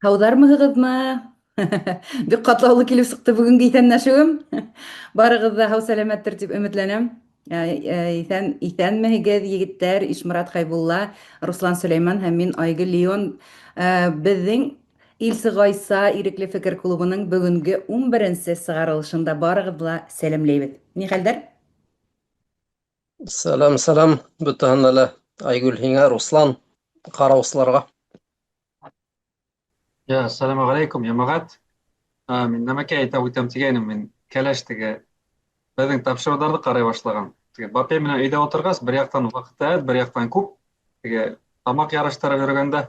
Һауҙармыһығыҙмы? Бик катлаулы килеп сыҡты бүгенге иҫәнләшеүем. Барығыҙ да һау сәләмәттер дип өметләнәм. Иҫән, иҫәнмеһегеҙ, егеттәр, Ишморат Хәйбулла, Руслан Сөләйман һәм мин Айгөл Леон. Беҙҙең Илсе Гайса ирекле фекер клубының бөгөнгө 11-нсе сығарылышында барығыҙҙы ла сәләмләйбеҙ. Ни хәлдәр? Сәлам, сәлам бөтәһенә лә. Айгөл һиңә, Руслан, ҡараусыларға. Я, ассаламу алейкум, йәмәғәт. Мин нәмәкәй әйтә үтәм тигәйнем, мин кәләш теге беҙҙең тапшырыуҙарҙы ҡарай башлаған. Теге бапей менән өйҙә ултырғас, бер яҡтан ваҡыт әҙ, бер яҡтан күп. Теге тамаҡ ярыштырып йөрөгәндә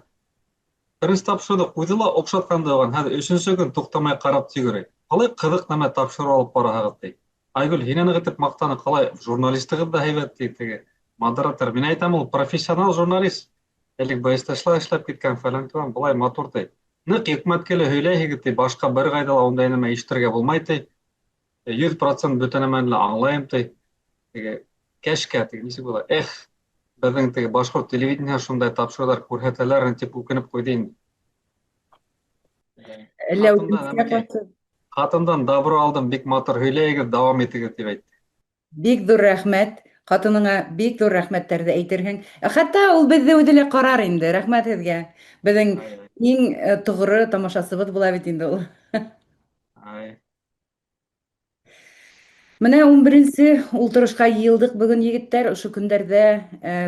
беренсе тапшырыуҙы ҡуйҙы ла оҡшатҡан да юҡ. Хәҙер өсөнсө көн туҡтамай ҡарап йөрөй. Ҡалай ҡыҙыҡ нәмә тапшырыу алып бараһығыҙ, ти. Айгөл, һине ныҡ итеп маҡтаны, ҡалай журналистығыҙ ҙа һәйбәт, ти, теге модератор. Мин әйтәм, ул профессионал журналист. Элек БСТ-шла эшләп киткән, фәлән түгән, былай матур, ти. Ныҡ йөкмәткеле һөйләйһегеҙ, ти, башҡа бер ҡайҙа ла ундай нәмә ишетергә булмай, ти. 100% бөтә нәмәне лә аңлайым, ти. Теге кәшкә, теге нисек була? Эх, беҙҙең теге башҡорт телевидениеһы шундай тапшырыуҙар күрһәтәләр тип үкенеп ҡуйҙы инде. Әллә Ҡатындан үкенескә нәмәкәй. ҡалды. Ҡатындан добро алдым, бик матур һөйләйегеҙ, дауам итегеҙ тип әйтте. Бик ҙур рәхмәт. Ҡатыныңа бик ҙур рәхмәттәрҙе әйтерһең. Хатта ул беҙҙе үҙе лә ҡарар инде. Рәхмәт һеҙгә. Беҙҙең иң тоғро тамашасыбыҙ була бит инде ул. Ай. Менә 11-нсе ултырышҡа йыйылдыҡ бөгөн, егеттәр. Ошо көндәрҙә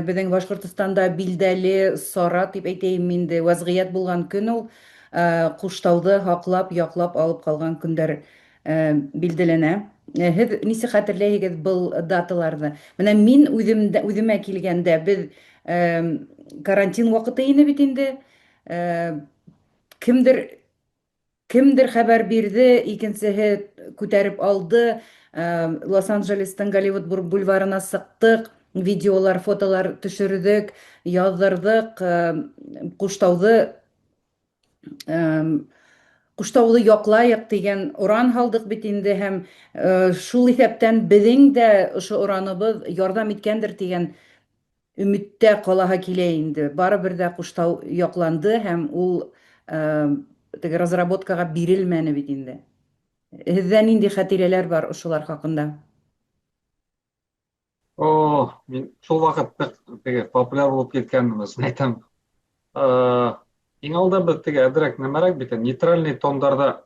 беҙҙең Башҡортостанда билдәле сара дип әйтәйем инде, вәзғиәт булған көн ул. Ҡуштауҙы һаҡлап, яҡлап алып ҡалған көндәр билдәләнә. Һеҙ нисек хәтерләйһегеҙ был даталарҙы? Менә мин үҙем үҙемә килгәндә беҙ карантин ваҡыты ине бит инде. Кемдер хәбәр бирҙе, икенсеһе күтәреп алды. Лос-Анджелестың Голливуд бульварына сыҡтыҡ, видеолар, фотолар төшөрҙөк, яҙҙырҙыҡ, Ҡуштауҙы яҡлайыҡ тигән оран һалдыҡ бит инде һәм шул иҫәптән беҙҙең дә ошо ораныбыҙ ярҙам иткәндер тигән өмөттә ҡалаһы килә инде. Барыбер ҙә Ҡуштау яҡланды һәм ул теге разработкаға бирелмәне бит инде. Һеҙҙә ниндәй хәтирәләр бар ошолар хаҡында? О, мин шул ваҡыт ныҡ теге популяр булып киткәнмен, ысын әйтәм. Иң алда беҙ теге әҙерәк нәмәрәк бит, нейтральный тондарҙа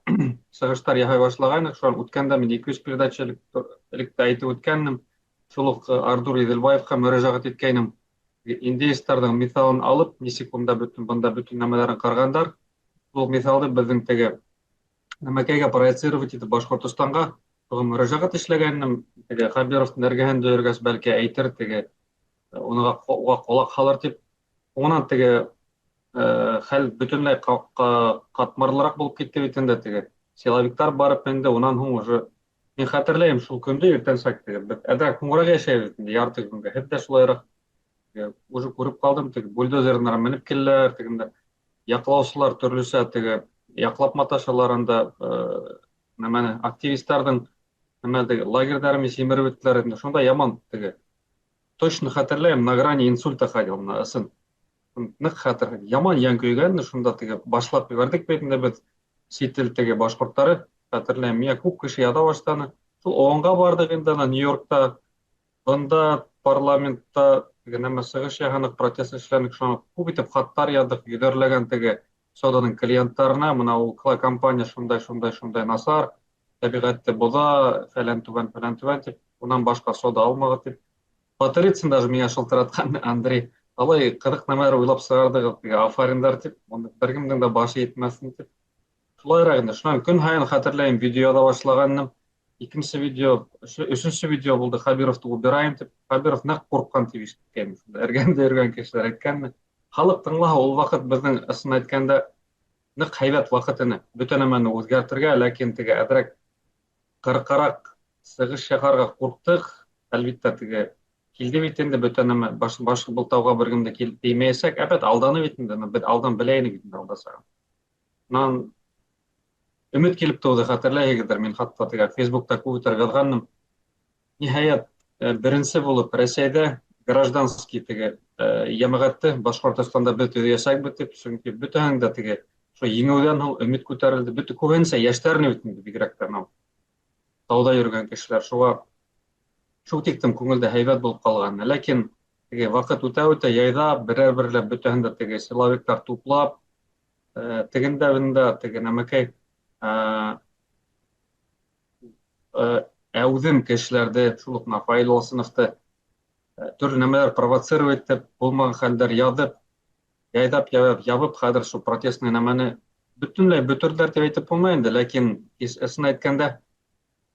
сығыштар яһай башлағайныҡ. Шунан үткәндә мин 200 передача элек тә әйтеп үткәнмен. Шул уҡ Ардур Иҙелбаевҡа мөрәжәғәт иткәйнем. Индеецтарҙың миҫалын алып, нисек унда бөтөн, бында бөтөн нәмәләрен ҡырғандар. Шул миҫалды беҙҙең теге нәмәкәйгә проецировать итеп Башҡортостанға шуға мөрәжәғәт эшләгәнем. Теге Хәбировтың эргәһендә йөрөгәс, бәлки әйтер, теге уныға уға ҡолаҡ һалыр тип. Унан теге хәл бөтөнләй ҡатмарлыраҡ булып китте бит инде, теге силовиктар барып инде, унан һуң уже мин хәтерләйем шул көндө иртәнсәк теге беҙ әҙерәк һуңыраҡ йәшәйбеҙ инде, ярты көнгә, һеҙ ҙә шулайыраҡ. Уже күреп ҡалдым, теге бульдозерҙар менеп килделәр, тегендә яҡлаусылар төрлөсә теге яҡлап маташалар анда, нәмәне, активистарҙың нәмә теге лагерҙарын семереп бөттөләр инде. Шунда яман теге точно хәтерләйем, на грани инсульта ходил, мына ысын ныҡ хәтер, яман йән көйгән. Шунда теге башлап ебәрҙек бит инде беҙ, сит ил теге башҡорттары, хәтерләйем, миңә күп кеше яҙа башланы. Шул ООНға барҙыҡ инде, ана Нью-Йоркта, бында парламентта теге нәмә сығыш яһаныҡ, протест эшләнек, шуны күп итеп хаттар яҙҙыҡ, йөҙәрләгән теге соданың клиенттарына, мына ул компания шундай, шундай, шундай насар, тәбиғәтте боҙа, фәлән түбән, фәлән түбән тип, унан башҡа сода алмағыҙ тип. Батырицын даже миңә шылтыратҡан, Андрей, алай ҡыҙыҡ нәмәләр уйлап сығарҙығыҙ, теге афариндар тип, уны бер кемдең дә башы етмәҫен тип. Шулайыраҡ инде, шунан көн һайын хәтерләйем, видео яҙа башлағаным. Икенсе видео, өсөнсө видео булды, Хәбировты убираем тип. Хәбиров ныҡ ҡурҡҡан тип ишеткәйнем. Шунда эргәмдә йөрөгән кешеләр әйткәнме. Халыҡ тыңлаһа, ул ваҡыт беҙҙең ысын әйткәндә ныҡ һәйбәт ваҡыт ине. Бөтә нәмәне үҙгәртергә, ләкин теге әҙерәк ҡырҡараҡ сығыш яһарға ҡурҡтыҡ. Әлбиттә, теге килде бит инде бөтә нәмә, баш был тауға бер кем дә килеп теймәйәсәк. Әбәт алданы бит инде, беҙ алдан белә инек инде алдасағын. Унан өмөт килеп тыуҙы, хәтерләйһегеҙҙер, мин хатта теге Фейсбукта күп итеп яҙғанмын. Ниһайәт, беренсе булып Рәсәйҙә гражданский теге йәмәғәтте Башҡортостанда беҙ төҙөйәсәкбеҙ тип, сөнки бөтәһен дә теге Шул еңеүҙән һуң өмөт күтәрелде. Бөтә күбенсә йәштәрҙе бит инде бигерәк тә мынау тауҙа йөрөгән кешеләр. Шуға шул тиклем күңелдә һәйбәт булып ҡалған. Ләкин теге ваҡыт үтә-үтә яйҙап, берәр-берләп бөтәһен дә теге силовиктар туплап, тегендә бында теге нәмәкәй әүҙем кешеләрҙе, шул уҡ Нафаил Алсыновты төрлө нәмәләр провоцировать итеп, булмаған хәлдәр яҙып, яйҙап ябып, ябып, хәҙер шул протестный нәмәне бөтөнләй бөтөрҙөләр тип әйтеп булмай инде, ләкин ысын әйткәндә,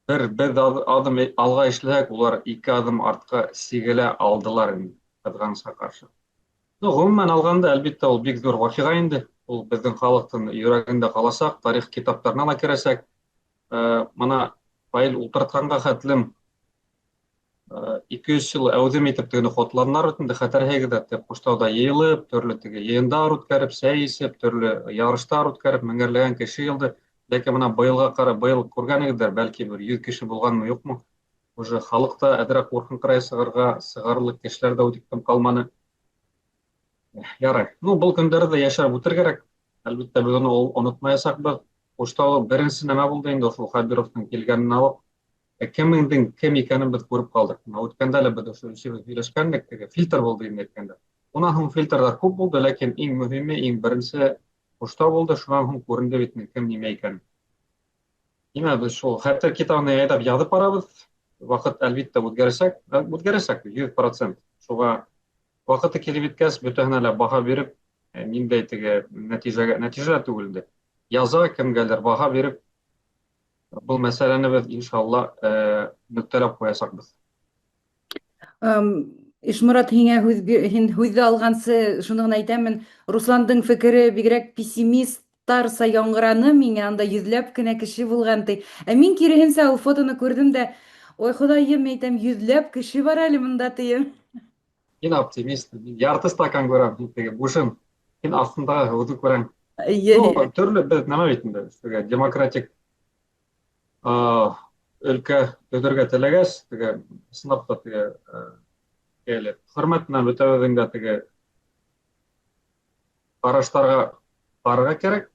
бер беҙ аҙым алға эшләһәк, улар ике аҙым артҡа сигелә алдылар инде, ҡыҙғанысҡа ҡаршы. Ну, ғөмүмән алғанда, әлбиттә, ул бик ҙур ваҡиға инде. Ул беҙҙең халыҡтың йөрәгендә ҡаласаҡ, тарих китаптарына ла керәсәк. Мына Фаил ултыртҡанға хәтлем 200 йыл әүҙем итеп тегене хотланар бит инде, хәтерһегеҙ ҙә, Ҡуштауҙа йыйылып, төрлө теге йыйындар үткәреп, сәй эсеп, төрлө ярыштар үткәреп, меңәрләгән кеше йыйылды. Ләкин мына быйылға ҡарап, быйыл күргәнегеҙҙер, бәлки бер 100 кеше булғанмы, юҡмы? Уже халыҡ та әҙерәк ҡурҡынҡырай сығырға, сығарлыҡ кешеләр ҙә үтектән ҡалманы. Ярай. Ну, был көндәрҙе йәшәреп үтер кәрәк. Әлбиттә, беҙ уны онотмаясаҡбыҙ. Ҡуштау беренсе нәмә булды инде, ошо Хәбировтың килгәнен алып, кемдең кем икәнен беҙ күреп ҡалдыҡ. Бына үткәндә лә беҙ ошо өсөбөҙ һөйләшкәнлек, теге фильтр булды инде әйткәндә. Унан һуң фильтрҙар күп булды, ләкин иң мөһиме, иң беренсе Ҡуштау булды, шунан һуң күренде бит инде кем нимә икән. Нимә, беҙ шул хәтер китабына яйлап яҙып барабыҙ. Ваҡыт әлбиттә үҙгәрәсәк, үҙгәрәсәк 100%. Шуға ваҡыты килеп еткәс, бөтәһенә лә баһа биреп, ниндәй теге нәтижәгә, нәтижә түгел инде. Яза кемгәлер баһа биреп, был мәсьәләне беҙ иншалла нөктәләп ҡуясаҡбыҙ. Ишморат, һиңә һүҙ, һин һүҙҙе алғансы шуны ғына әйтәмен. Русландың фекере бигерәк пессимисттарса яңғыраны миңә, анда йөҙләп кенә кеше булған ти. Ә мин киреһенсә ул фотоны күрҙем дә, ой, Хоҙайым, әйтәм, йөҙләп кеше бар әле монда тием. Мин оптимист, мин ярты стакан күрәм, мин теге бушын, һин аҫтындағы һыуҙы күрәң. Ну, төрлө беҙ нәмә бит инде, теге демократик өлкә төҙөргә теләгәс, теге ысынлап та теге әле хөрмәт менән бөтәбеҙҙең дә теге ҡараштарға барырға кәрәк.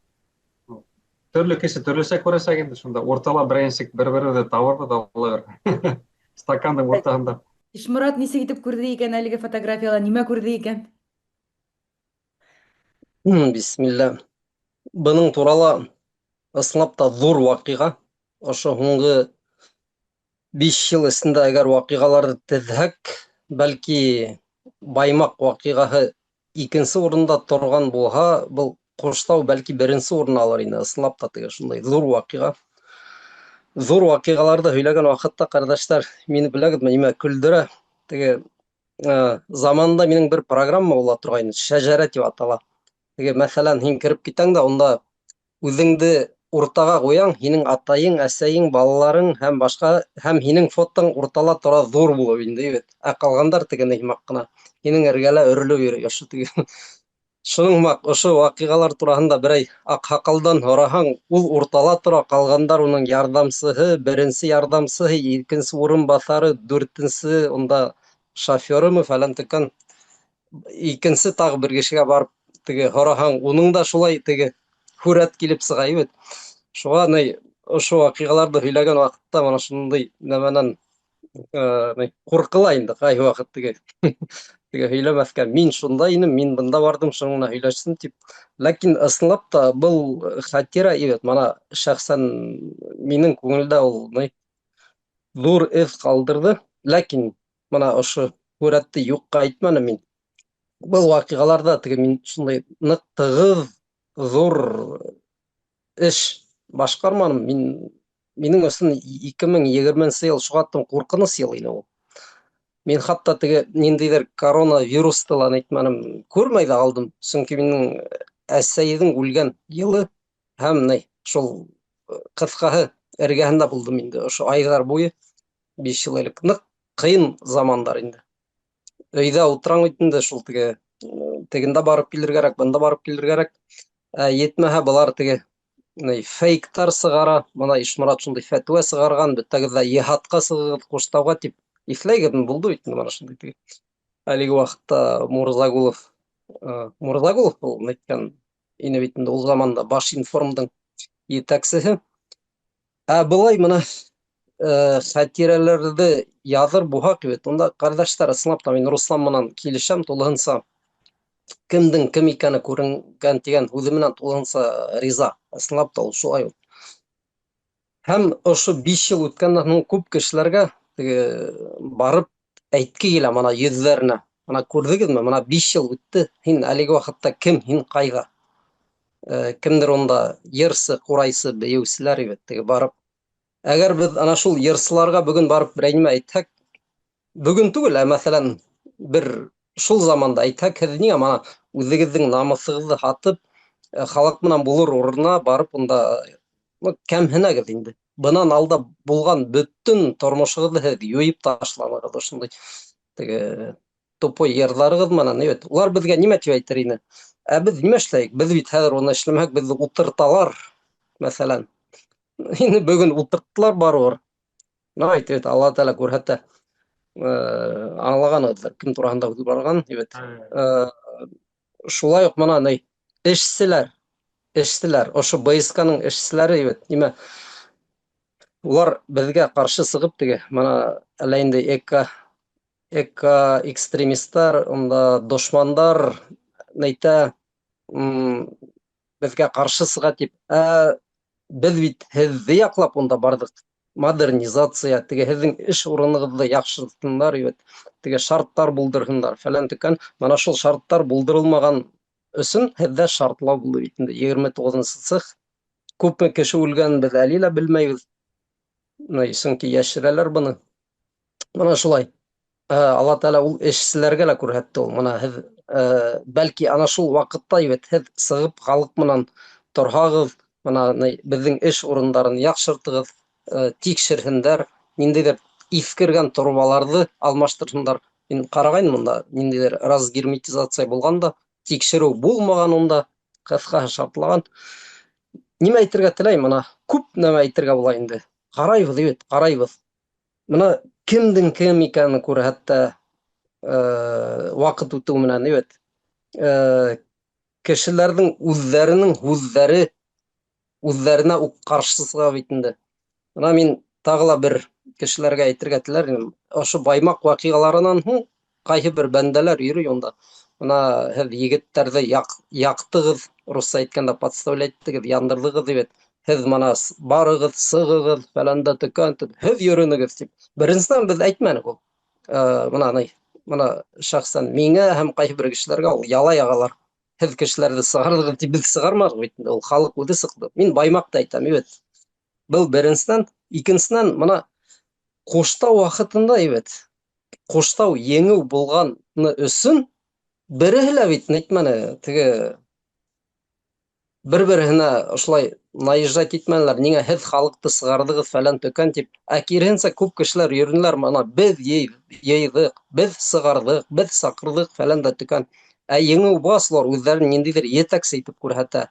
Төрлө кеше төрлөсә күрәсәк инде, шунда уртала беренсек бер-беребеҙҙе табырбыҙ, Алла бирһә. Стакандың уртаһында. Ишморат нисек итеп күрҙе икән әлеге фотографияла, нимә күрҙе икән? Бисмилла. Бының турала ысынлап та ҙур ваҡиға. Ошо һуңғы 5 йыл эсендә әгәр ваҡиғаларҙы теҙһәк, бәлки Баймаҡ ваҡиғаһы икенсе урында торған булһа, был Ҡуштау бәлки беренсе урын алыр ине. Ысынлап та теге шундай ҙур ваҡиға. Ҙур ваҡиғаларҙы һөйләгән ваҡытта, ҡәрҙәштәр, мине беләгеҙме, нимә көлдөрә? Теге заманында минең бер программа була торғайны, Шәжәрә тип атала. Теге, мәҫәлән, һин кереп китәң дә, унда үҙеңде уртаға ҡуяң, һинең атайың, әсәйең, балаларың һәм башҡа, һәм һинең фотоң уртала тора ҙур булып инде бит. Ә ҡалғандар теге һымаҡ ҡына һинең эргәлә өрөлөп йөрөй ошо теге. Шуның һымаҡ ошо ваҡиғалар тураһында берәй аҡһаҡалдан һораһаң, ул уртала тора, ҡалғандар уның ярҙамсыһы, беренсе ярҙамсыһы, икенсе урынбаҫары, дүртенсе унда шоферымы фәлән төкән. Икенсе тағы бер кешегә барып теге һораһаң, уның да шулай теге һүрәт килеп сыға бит. Шуға ни ошо ваҡиғаларҙы һөйләгән ваҡытта мына шундай нәмәнән, ни ҡурҡыла инде ҡайһы ваҡыт теге. Теге һөйләмәҫкә, мин шунда инем, мин бында барҙым, шуның менән һөйләшсен тип. Ләкин ысынлап та был хатира бит, мына шәхсән минең күңелдә ул ни ҙур эҙ ҡалдырҙы. Ләкин мына ошо һүрәтте юҡҡа әйтмәнем мин. Был ваҡиғаларҙа теге мин шундай ныҡ тығыҙ ҙур эш башҡарманым. Минең өсөн 2020 йыл шуға ҡурҡыныс йыл ине ул. Мин хатта теге ниндәйҙер коронавирусты ла әйтмәнем, күрмәй ҙә алдым. Сөнки минең әсәйҙең үлгән йылы һәм ни шул ҡыҫҡаһы эргәһендә булдым инде ошо айҙар буйы, 5 йыл элек. Ныҡ ҡыйын замандар инде. Өйҙә ултыраң бит инде шул теге, тегендә барып килер кәрәк, бында барып килер кәрәк. Етмәһә былар теге ни фейктар сығара, мына Ишморат шундай фәтүә сығарған, бөтәгеҙ ҙә йыһатҡа сығығыҙ Ҡуштауға тип иҫләйгеҙме булды бит инде мына шундай теге. Әлеге ваҡытта Мурзагулов, Мурзагулов был әйткән ине бит инде ул заманда Башинформдың етәксеһе. Ә былай мына хәтирәләрҙе яҙыр булһаҡ бит, унда, ҡәрҙәштәр, ысынлап та мин Руслан менән килешәм тулыһынса. Кемдең кем икәне күренгән тигән һүҙе менән тулыһынса риза. Ысынлап та ул шулай ул. Һәм ошо 5 йыл үткәндән һуң күп кешеләргә теге барып әйтке килә мына йөҙҙәренә. Мына күрҙегеҙме, мына 5 йыл үтте, һин әлеге ваҡытта кем, һин ҡайҙа? Кемдер унда йырсы, ҡурайсы, бейеүселәр бит теге барып. Әгәр беҙ ана шул йырсыларға бөгөн барып берәй нимә әйтһәк, бөгөн түгел, ә мәҫәлән, бер шул заманда әйтһәк, һеҙ ниңә мына үҙегеҙҙең намыҫығыҙҙы һатып, халыҡ менән булыр урынына барып унда кәмһенәгеҙ инде. Бынан алда булған бөтөн тормошоғоҙҙо һеҙ юйып ташланығыҙ ошондай теге тупой йырҙарығыҙ менән, бит. Улар беҙгә нимә тип әйтер ине? Ә беҙ нимә эшләйек? Беҙ бит хәҙер уны эшләмәһәк, беҙҙе ултырталар, мәҫәлән. Инде бөгөн ултырттылар барыбер. Мына әйтеп бит, Алла Тәғәлә күрһәтә. Аңлағанығыҙҙыр, кем тураһында һүҙ барған, бит. Шулай уҡ мына ни эшселәр, эшселәр, ошо БСК-ның эшселәре бит, нимә улар беҙгә ҡаршы сығып теге, мына әллә инде эко экстремисттар, унда дошмандар нәйтә, беҙгә ҡаршы сыға тип. Ә беҙ бит һеҙҙе яҡлап унда барҙыҡ. Модернизация, теге һеҙҙең эш урынығыҙҙы яҡшыртһындар бит, теге шарттар булдырһындар, фәлән төкән. Мына шул шарттар булдырылмаған өсөн һеҙҙә шартлау булды бит инде. 29-нсы цех. Күпме кеше үлгәнен беҙ әле лә белмәйбеҙ. Сөнки йәшерәләр быны. Мына шулай. Алла Тәғәлә ул эшселәргә лә күрһәтте ул. Мына һеҙ, бәлки ана шул ваҡытта бит һеҙ сығып халыҡ менән торһағыҙ, мына беҙҙең эш урындарын яҡшыртығыҙ, тикшерһендәр, ниндәйҙер иҫкергән торбаларҙы алмаштырһындар. Мин ҡарағайным унда, ниндәйҙер разгерметизация булған да, тикшереү булмаған унда, ҡыҫҡаһы шартлаған. Нимә әйтергә теләйем, мына күп нәмә әйтергә була инде. Ҡарайбыҙ бит, ҡарайбыҙ. Мына кемдең кем икәнен күрһәтә, ваҡыт үтеү менән бит. Кешеләрҙең үҙҙәренең һүҙҙәре үҙҙәренә үк ҡаршы сыға бит инде. Мына мин тағы ла бер кешеләргә әйтергә теләр инем. Ошо Баймаҡ ваҡиғаларынан һуң ҡайһы бер бәндәләр йөрөй унда. Мына һеҙ егеттәрҙе яҡтығыҙ, русса әйткәндә подставлять иттегеҙ, яндырҙығыҙ бит. Һеҙ мына барығыҙ, сығығыҙ, фәлән дә төкән тип, һеҙ йөрөнөгөҙ тип. Беренсенән беҙ әйтмәнек ул. Мына ни, мына шәхсән миңә һәм ҡайһы бер кешеләргә ул яла яғалар. Һеҙ кешеләрҙе сығарҙығыҙ тип, беҙ сығарманыҡ бит инде, ул халыҡ үҙе сыҡты. Мин Баймаҡты әйтәм бит. Был беренсенән, икенсенән мына Ҡуштау ваҡытында бит. Ҡуштау еңеү булғаны өсөн береһе лә бит әйтмәне, теге бер-береһенә ошолай наезжать итмәнеләр, ниңә һеҙ халыҡты сығарҙығыҙ фәлән төкән тип. Ә киреһенсә күп кешеләр йөрөнөләр, мына беҙ йыйҙыҡ, беҙ сығарҙыҡ, беҙ саҡырҙыҡ фәлән дә төкән. Ә еңеү булғас, улар үҙҙәрен ниндәйҙер етәксе итеп күрһәтә.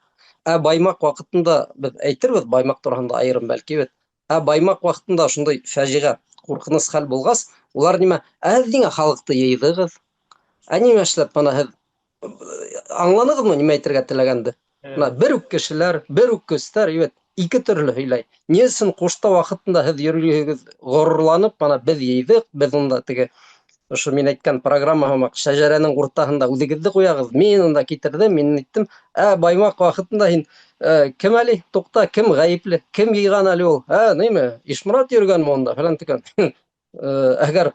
Ә Баймаҡ ваҡытында беҙ әйтербеҙ Баймаҡ тураһында айырым бәлки бит. Ә Баймаҡ ваҡытында шундай фажиғә, ҡурҡыныс хәл булғас, улар нимә, ә һеҙ ниңә халыҡты йыйҙығыҙ? Ә нимә эшләп бына һеҙ аңланығыҙмы нимә әйтергә теләгәнде? Бына бер үк кешеләр, бер үк көстәр, бит, ике төрлө һөйләй. Ни өсөн Ҡуштау ваҡытында һеҙ йөрөйһөгөҙ ғорурланып, бына беҙ йыйҙыҡ, беҙ унда теге ошо мин әйткән программа һымаҡ шәжәрәнең уртаһында үҙегеҙҙе ҡуяғыҙ, мин унда китерҙем, мин әйттем. Ә Баймаҡ ваҡытында һин, кем әле, туҡта, кем ғәйепле, кем йыйған әле ул? Ә, нимә, Ишморат йөрөгәнме унда, фәлән тигән. Әгәр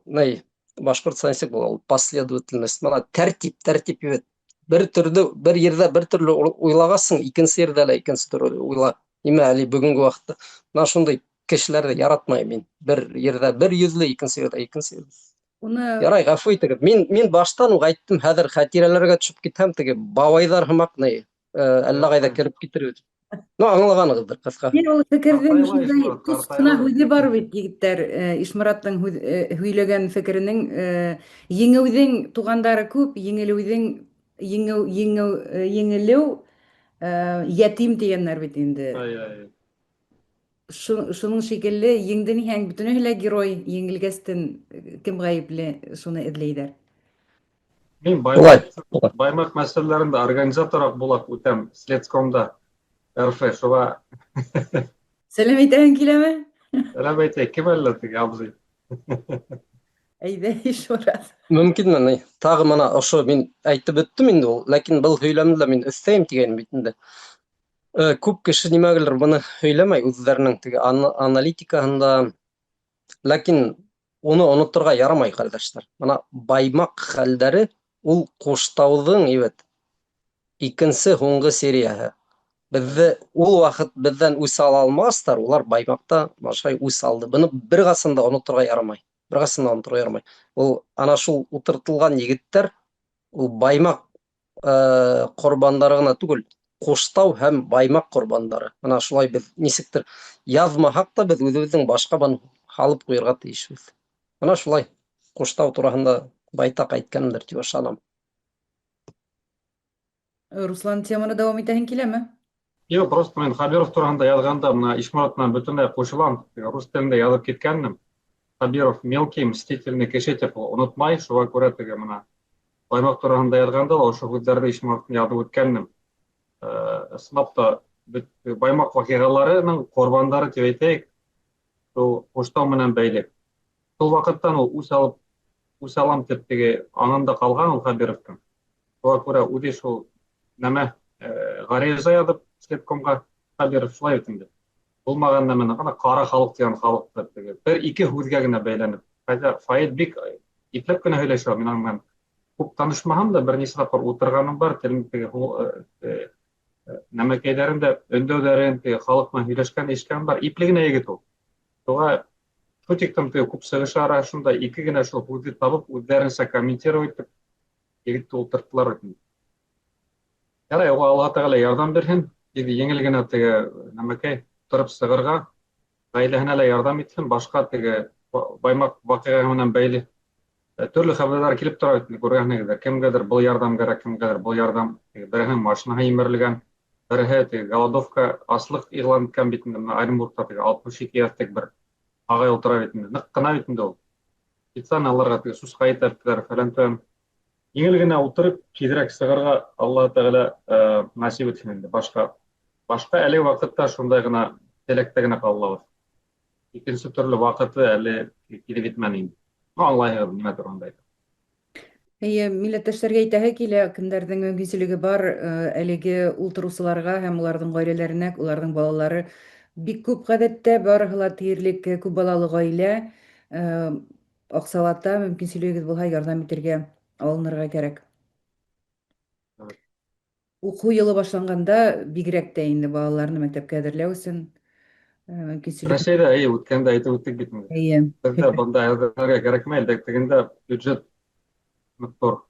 ни, башҡортса нисек була ул последовательность, бына тәртип, тәртип бит. Бер төрлө, бер ерҙә бер төрлө уйлағасың, икенсе ерҙә лә икенсе төрлө уйла. Нимә әле бөгөнгө ваҡытта мына шундай кешеләрҙе яратмайым мин. Бер ерҙә бер йөҙлө, икенсе ерҙә икенсе йөҙлө. Уны Ярай, ғәфү итегеҙ. Мин баштан уҡ әйттем, хәҙер хәтирәләргә төшөп китһәм, теге бабайҙар һымаҡ ни, әллә ҡайҙа кереп китер бит. Ну, аңлағанығыҙҙыр ҡыҫҡа. Мин ул фекерҙең Ҡартайлай шундай Ишморат, тос ҡына ҡартайлай. һүҙе бар бит, егеттәр. Ишмораттың һөйләгән фекеренең, еңеүҙең туғандары күп, еңелеүҙең еңеү, еңеү, еңелеү, ятим тигәннәр бит инде. Ай, ай. Шуның шикелле еңде ниһәң, бөтөнөһө лә герой, еңелгәстен кем ғәйепле, шуны эҙләйҙәр. Мин Баймаҡ, Баймаҡ мәсьәләләрендә организаторыраҡ булып үтәм Следскомда РФ, шуға. Сәләм әйтәһең киләме? Сәләм әйтәй, кем әллә теге абзый? Әйҙә, Ишморат. Мөмкинме ни? Тағы мына ошо мин әйтеп бөттөм инде ул, ләкин был һөйләмде лә мин өҫтәйем тигәйнем бит инде. Күп кеше нимәгәлер быны һөйләмәй үҙҙәренең теге аналитикаһында, ләкин уны оноторға ярамай, ҡәрҙәштәр. Мына Баймаҡ хәлдәре ул Ҡуштауҙың ибет икенсе һуңғы серияһы. Беҙҙе ул ваҡыт беҙҙән үс ала алмағастар, улар Баймаҡта башай үс алды. Быны бер ҡасан да оноторға ярамай. Бер ҡасан да оноторға ярамай. Ул ана шул ултыртылған егеттәр ул Баймаҡ ҡорбандары ғына түгел, Ҡуштау һәм Баймаҡ ҡорбандары. Мына шулай беҙ нисектер яҙмаһаҡ та беҙ үҙебеҙҙең башҡа быны һалып ҡуйырға тейешбеҙ. Мына шулай Ҡуштау тураһында байтаҡ әйткәнемдер тип ышанам. Руслан, теманы дауам итәһең киләме? Юҡ, просто мин Хабиров тураһында яҙғанда мына Ишморат менән бөтөнләй ҡушылам. Рус телендә яҙып киткәнем. Хабиров мелкий, мстительный кеше тип онотмай, шуға күрә теге мына Баймаҡ тураһында яҙғанда ла ошо һүҙҙәрҙе Ишмораттан яҙып үткәнем. Ысынлап та Баймаҡ ваҡиғаларының ҡорбандары тип әйтәйек, шул Ҡуштау менән бәйле. Шул ваҡыттан ул үс алып, үс алам тип теге аңында ҡалған ул Хабировтың. Шуға күрә үҙе шул нәмә ғариза яҙып следкомға Хабиров шулай бит инде. Булмаған нәмәне ана ҡара халыҡ тигән халыҡты теге бер-ике һүҙгә генә бәйләнеп. Хотя Фаил бик ипләп кенә һөйләшә, мин аның менән күп танышмаһам да, бер нисә тапҡыр ултырғаным бар, телен теге нәмәкәйҙәрен дә, өндәүҙәрен, теге халыҡ менән һөйләшкән, ишеткәнем бар. Ипле генә егет ул. Шуға шул тиклем теге күп сығышы ара шунда ике генә шул һүҙҙе табып, үҙҙәренсә комментировать итеп, егетте ултырттылар бит инде. Ярай, уға Аллаһ Тәғәлә ярҙам бирһен, тиҙ еңел генә теге нәмәкәй тороп сығырға, ғаиләһенә лә ярҙам итһен, башҡа теге Баймаҡ ваҡиғаһы менән бәйле төрлө хәбәрҙәр килеп тора бит, күргәнһегеҙҙер, кемгәлер был ярҙам кәрәк, кемгәлер был ярҙам, береһенең машинаһы емерелгән, береһе теге голодовка, аслыҡ иғлан иткән бит инде, бына Оренбургта теге 62 йәшлек бер ағай ултыра бит инде, ныҡ ҡына бит инде ул. Специально аларға теге сусҡа етәрттеләр, фәлән-төгән. Еңел генә ултырып, тиҙерәк сығырға Аллаһ Тәғәлә насип итһен инде. Башҡа башҡа әлеге ваҡытта шундай ғына теләктә генә ҡалабыҙ. Икенсе төрлө ваҡыты әле килеп етмәне инде. Ну, аңлайһығыҙ, нимә тураһында әйтәм. Әйе, милләттәшләргә әйтәһе килә, кемдәрҙең мөмкинселеге бар, әлеге ултырыусыларға һәм уларҙың гаиләләренә, уларҙың балалары бик күп гадәттә, барыһы ла тиерлек күп балалы гаилә, акчалата мөмкинчелегегез булһа, ярдәм итергә алынырга кәрәк. Уку елы башланганда бигрәк тә инде балаларны мәктәпкә әзерләү өчен мөмкинчелек. Рәсәйдә, әйе, үткәндә әйтеп үттек бит инде. Әйе. Беҙҙә бында әҙерләргә кәрәкмәй, әлдә тегендә бюджет ныҡ ҙур.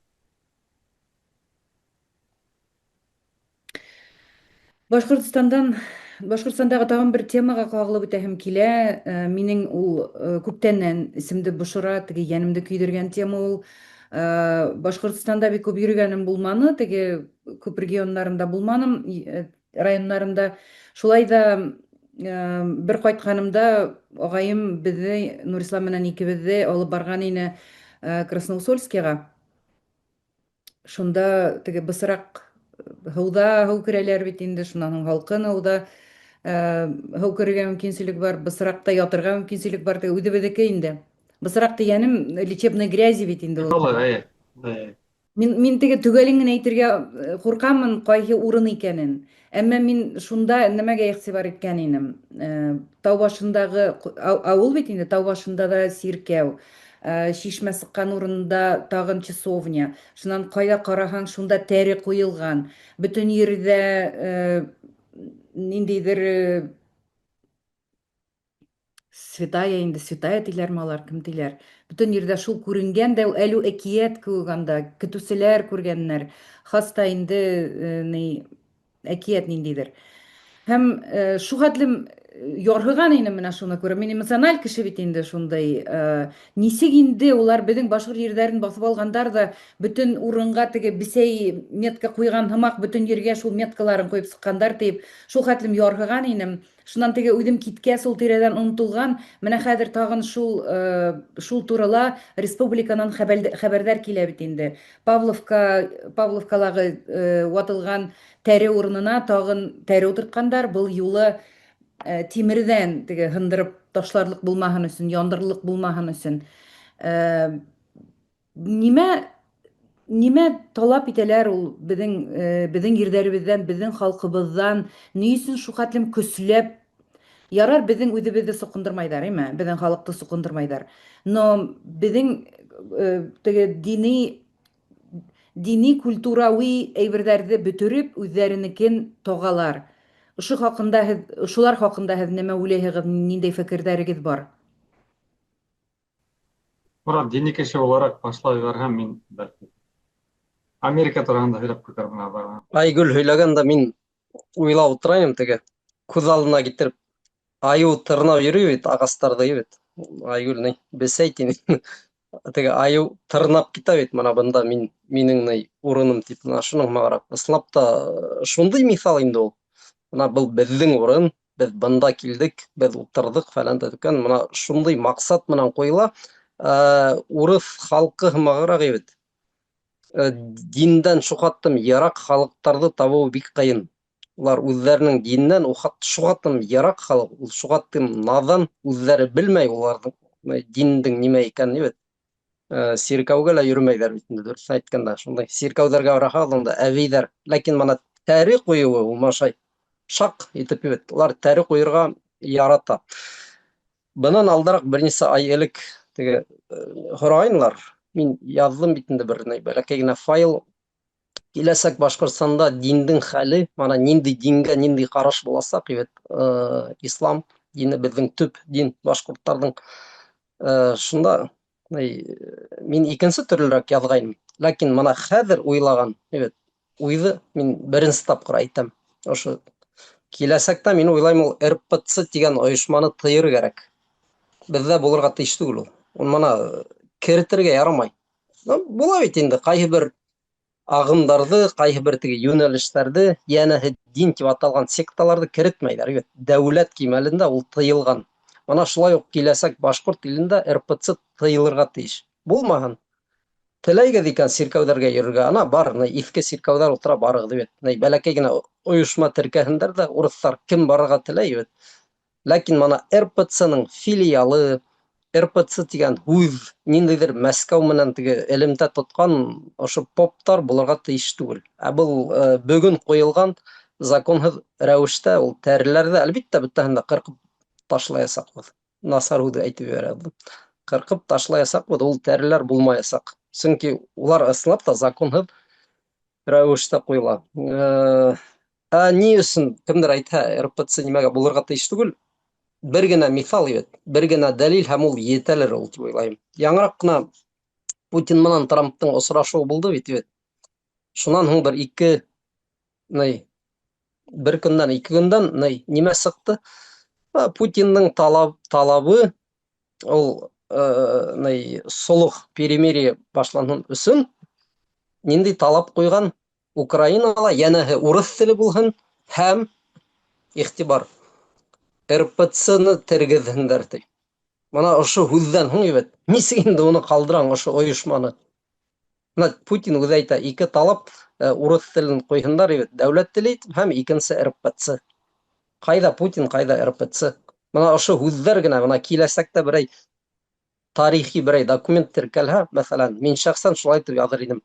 Башкортостандан Башкортостандагы тагын бер темага кагылып үтәһем килә. Минең ул күптәннән исемде бошыра, теге йәнемде көйдергән тема ул. Башкортостанда бик күп йөргәнем булманы, теге күп регионнарында булманым, районнарында. Шулай да бер кайтканымда агаем безне Нурислам менән икебезне алып барган ине Красноусольскийга. Шунда теге бысрак һыуда һыу керәләр бит инде, шуннан һуң һалкын һыуда һыу керергә мөмкинчелек бар, бысракта ятырга мөмкинчелек бар, теге үзебезнеке инде. Бысрак дигәнем лечебный грязи бит инде ул. Алай, әйе. Мин теге төгәлен генә әйтергә куркамын, кайсы урын икәнен. Әмма мин шунда нәмәгә игътибар иткән инем. Тау башындагы авыл бит инде, тау башында да сиркәү. Чишмә сыккан урында тагын часовня. Шуннан кайда караһаң, шунда тәре куелган. Бөтен йирдә ниндидер святая инде, святая диләрме алар, кем диләр. Бөтен йирдә шул күренгән дә, әле әкият кеүек анда, көтүселәр күргәннәр. Хаста инде ни әкият ниндидер. Һәм шу хәтлем Ярһыған инем менә шуны күреп. Мин эмоциональ кеше бит инде шундый. Нисек инде улар беҙҙең башҡорт ерҙәрен баҫып алғандар ҙа, бөтөн урынға теге бесәй метка ҡуйған һымаҡ бөтөн ергә шул меткаларын ҡуйып сыҡҡандар тип, шул хәтлем ярһыған инем. Шунан теге үҙем киткәс ул тирәдән онотолған. Менә хәҙер тағын шул шул турала республиканан хәбәрҙәр килә бит инде. Павловка Павловкалағы ватылған тәре урынына тағын тәре ултыртҡандар. Был юлы тимерҙән теге һындырып ташларлыҡ булмаһын өсөн, яндырырлыҡ булмаһын өсөн. Нимә нимә талап итәләр ул беҙҙең беҙҙең ерҙәребеҙҙән, беҙҙең халҡыбыҙҙан? Ни өсөн шул хәтлем көсләп? Ярар, беҙҙең үҙебеҙҙе соҡондормайҙар, име? Беҙҙең халыҡты соҡондормайҙар. Но беҙҙең теге дини культурауи әйберҙәрҙе бөтөрөп, үҙҙәренекен тоғалар. Ошо хаҡында һеҙ, ошолар хаҡында һеҙ нимә уйлайһығыҙ, ниндәй фекерҙәрегеҙ бар? Морат, дини кеше булараҡ башлай ебәрһәм, мин бәлки Америка тураһында һөйләп китермен аҙағынан. Айгөл һөйләгәндә мин уйлап ултырайым теге күҙ алдына китереп айыу тырнап йөрөй бит ағастарҙы бит. Айгөл ни бесәй тине. Теге айыу тырнап китә бит мына бында мин минең ни урыным тип мына шуның һымағыраҡ. Ысынлап та шундай миҫал инде ул. Мына был беҙҙең урын, беҙ бында килдек, беҙ ултырҙыҡ фәлән дә төкән. Мына шундай маҡсат менән ҡуйыла. Урыҫ халҡы һымағыраҡ бит. Диндән шуҡаттым йыраҡ халыҡтарҙы табыу бик ҡыйын. Улар үҙҙәренең диненән шуғаттым йыраҡ халыҡ, ул шуғаттым наҙан, үҙҙәре белмәй уларҙың диндең нимә икәнен бит. Сиркәүгә лә йөрөмәйҙәр бит инде, дөрөҫөн әйткәндә, шундай сиркәүҙәргә бараһығыҙ, унда әбейҙәр. Ләкин мына тәре ҡуйыуы ул машай шаҡ итеп бит. Улар тәре ҡуйырға ярата. Бынан алдараҡ бер нисә ай элек теге һорағайнылар. Мин яҙҙым бит инде бер бәләкәй генә файл. Киләсәк Башҡортостанда диндең хәле, мына ниндәй дингә ниндәй ҡараш буласаҡ бит. Ислам дине беҙҙең төп дин башҡорттарҙың. Шунда мин икенсе төрлөрәк яҙғайным. Ләкин мына хәҙер уйлаған, бит, уйҙы мин беренсе тапҡыр әйтәм. Ошо киләсәктә мин уйлайым ул РПЦ тигән ойошманы тыйыр кәрәк. Беҙҙә булырға тейеш түгел ул. Ул мына керетергә ярамай. Була бит инде ҡайһы бер ағымдарҙы, ҡайһы бер теге йүнәлештәрҙе, йәнәһе дин тип аталған секталарҙы керетмәйҙәр бит. Дәүләт кимәлендә ул тыйылған. Мына шулай уҡ киләсәк башҡорт илендә РПЦ тыйылырға тейеш. Булмаһын. Теләйгеҙ икән сиркәүҙәргә йөрөргә, ана бар, иҫке сиркәүҙәр ултыра, барығыҙ бит. Бәләкәй генә ойошма теркәһендәр ҙә урыҫтар кем барырға теләй бит. Ләкин мына РПЦ-ның филиалы, РПЦ тигән һүҙ ниндәйҙер Мәскәү менән теге элемтә тотҡан ошо поптар булырға тейеш түгел. Ә был бөгөн ҡуйылған законһыҙ рәүештә ул тәреләрҙе әлбиттә бөтәһен дә ҡырҡып ташлаясаҡбыҙ. Насар һүҙ әйтеп ебәрәбеҙ. Ҡырҡып ташлаясаҡбыҙ, ул тәреләр булмаясаҡ. Сөнки улар ысынлап та законһыҙ рәүештә ҡуйыла. Ә ни өсөн кемдер әйтһә, РПЦ нимәгә булырға тейеш түгел? Бер генә миҫал бит, бер генә дәлил һәм ул етәлер ул тип уйлайым. Яңыраҡ ҡына Путин менән Трамптың осрашыуы булды бит бит. Шунан һуң бер ике, ни, бер көндән, ике көндән, ни, нимә сыҡты? Путиндың талабы ул, ни, солох, перемирие башланһын өсөн ниндәй талап ҡуйған? Украинала йәнәһе урыҫ теле булһын һәм иғтибар РПЦ-ны тергеҙһендәр ти. Мына ошо һүҙҙән һуң бит, нисек инде уны ҡалдыраң ошо ойошманы? Мына Путин үҙе әйтә, ике талап, урыҫ телен ҡуйһындар бит, дәүләт теле итеп һәм икенсе РПЦ. Ҡайҙа Путин, ҡайҙа РПЦ? Мына ошо һүҙҙәр генә, мына киләсәктә берәй тарихи берәй документ теркәлһә, мәҫәлән, мин шәхсән шулай итеп яҙыр инем.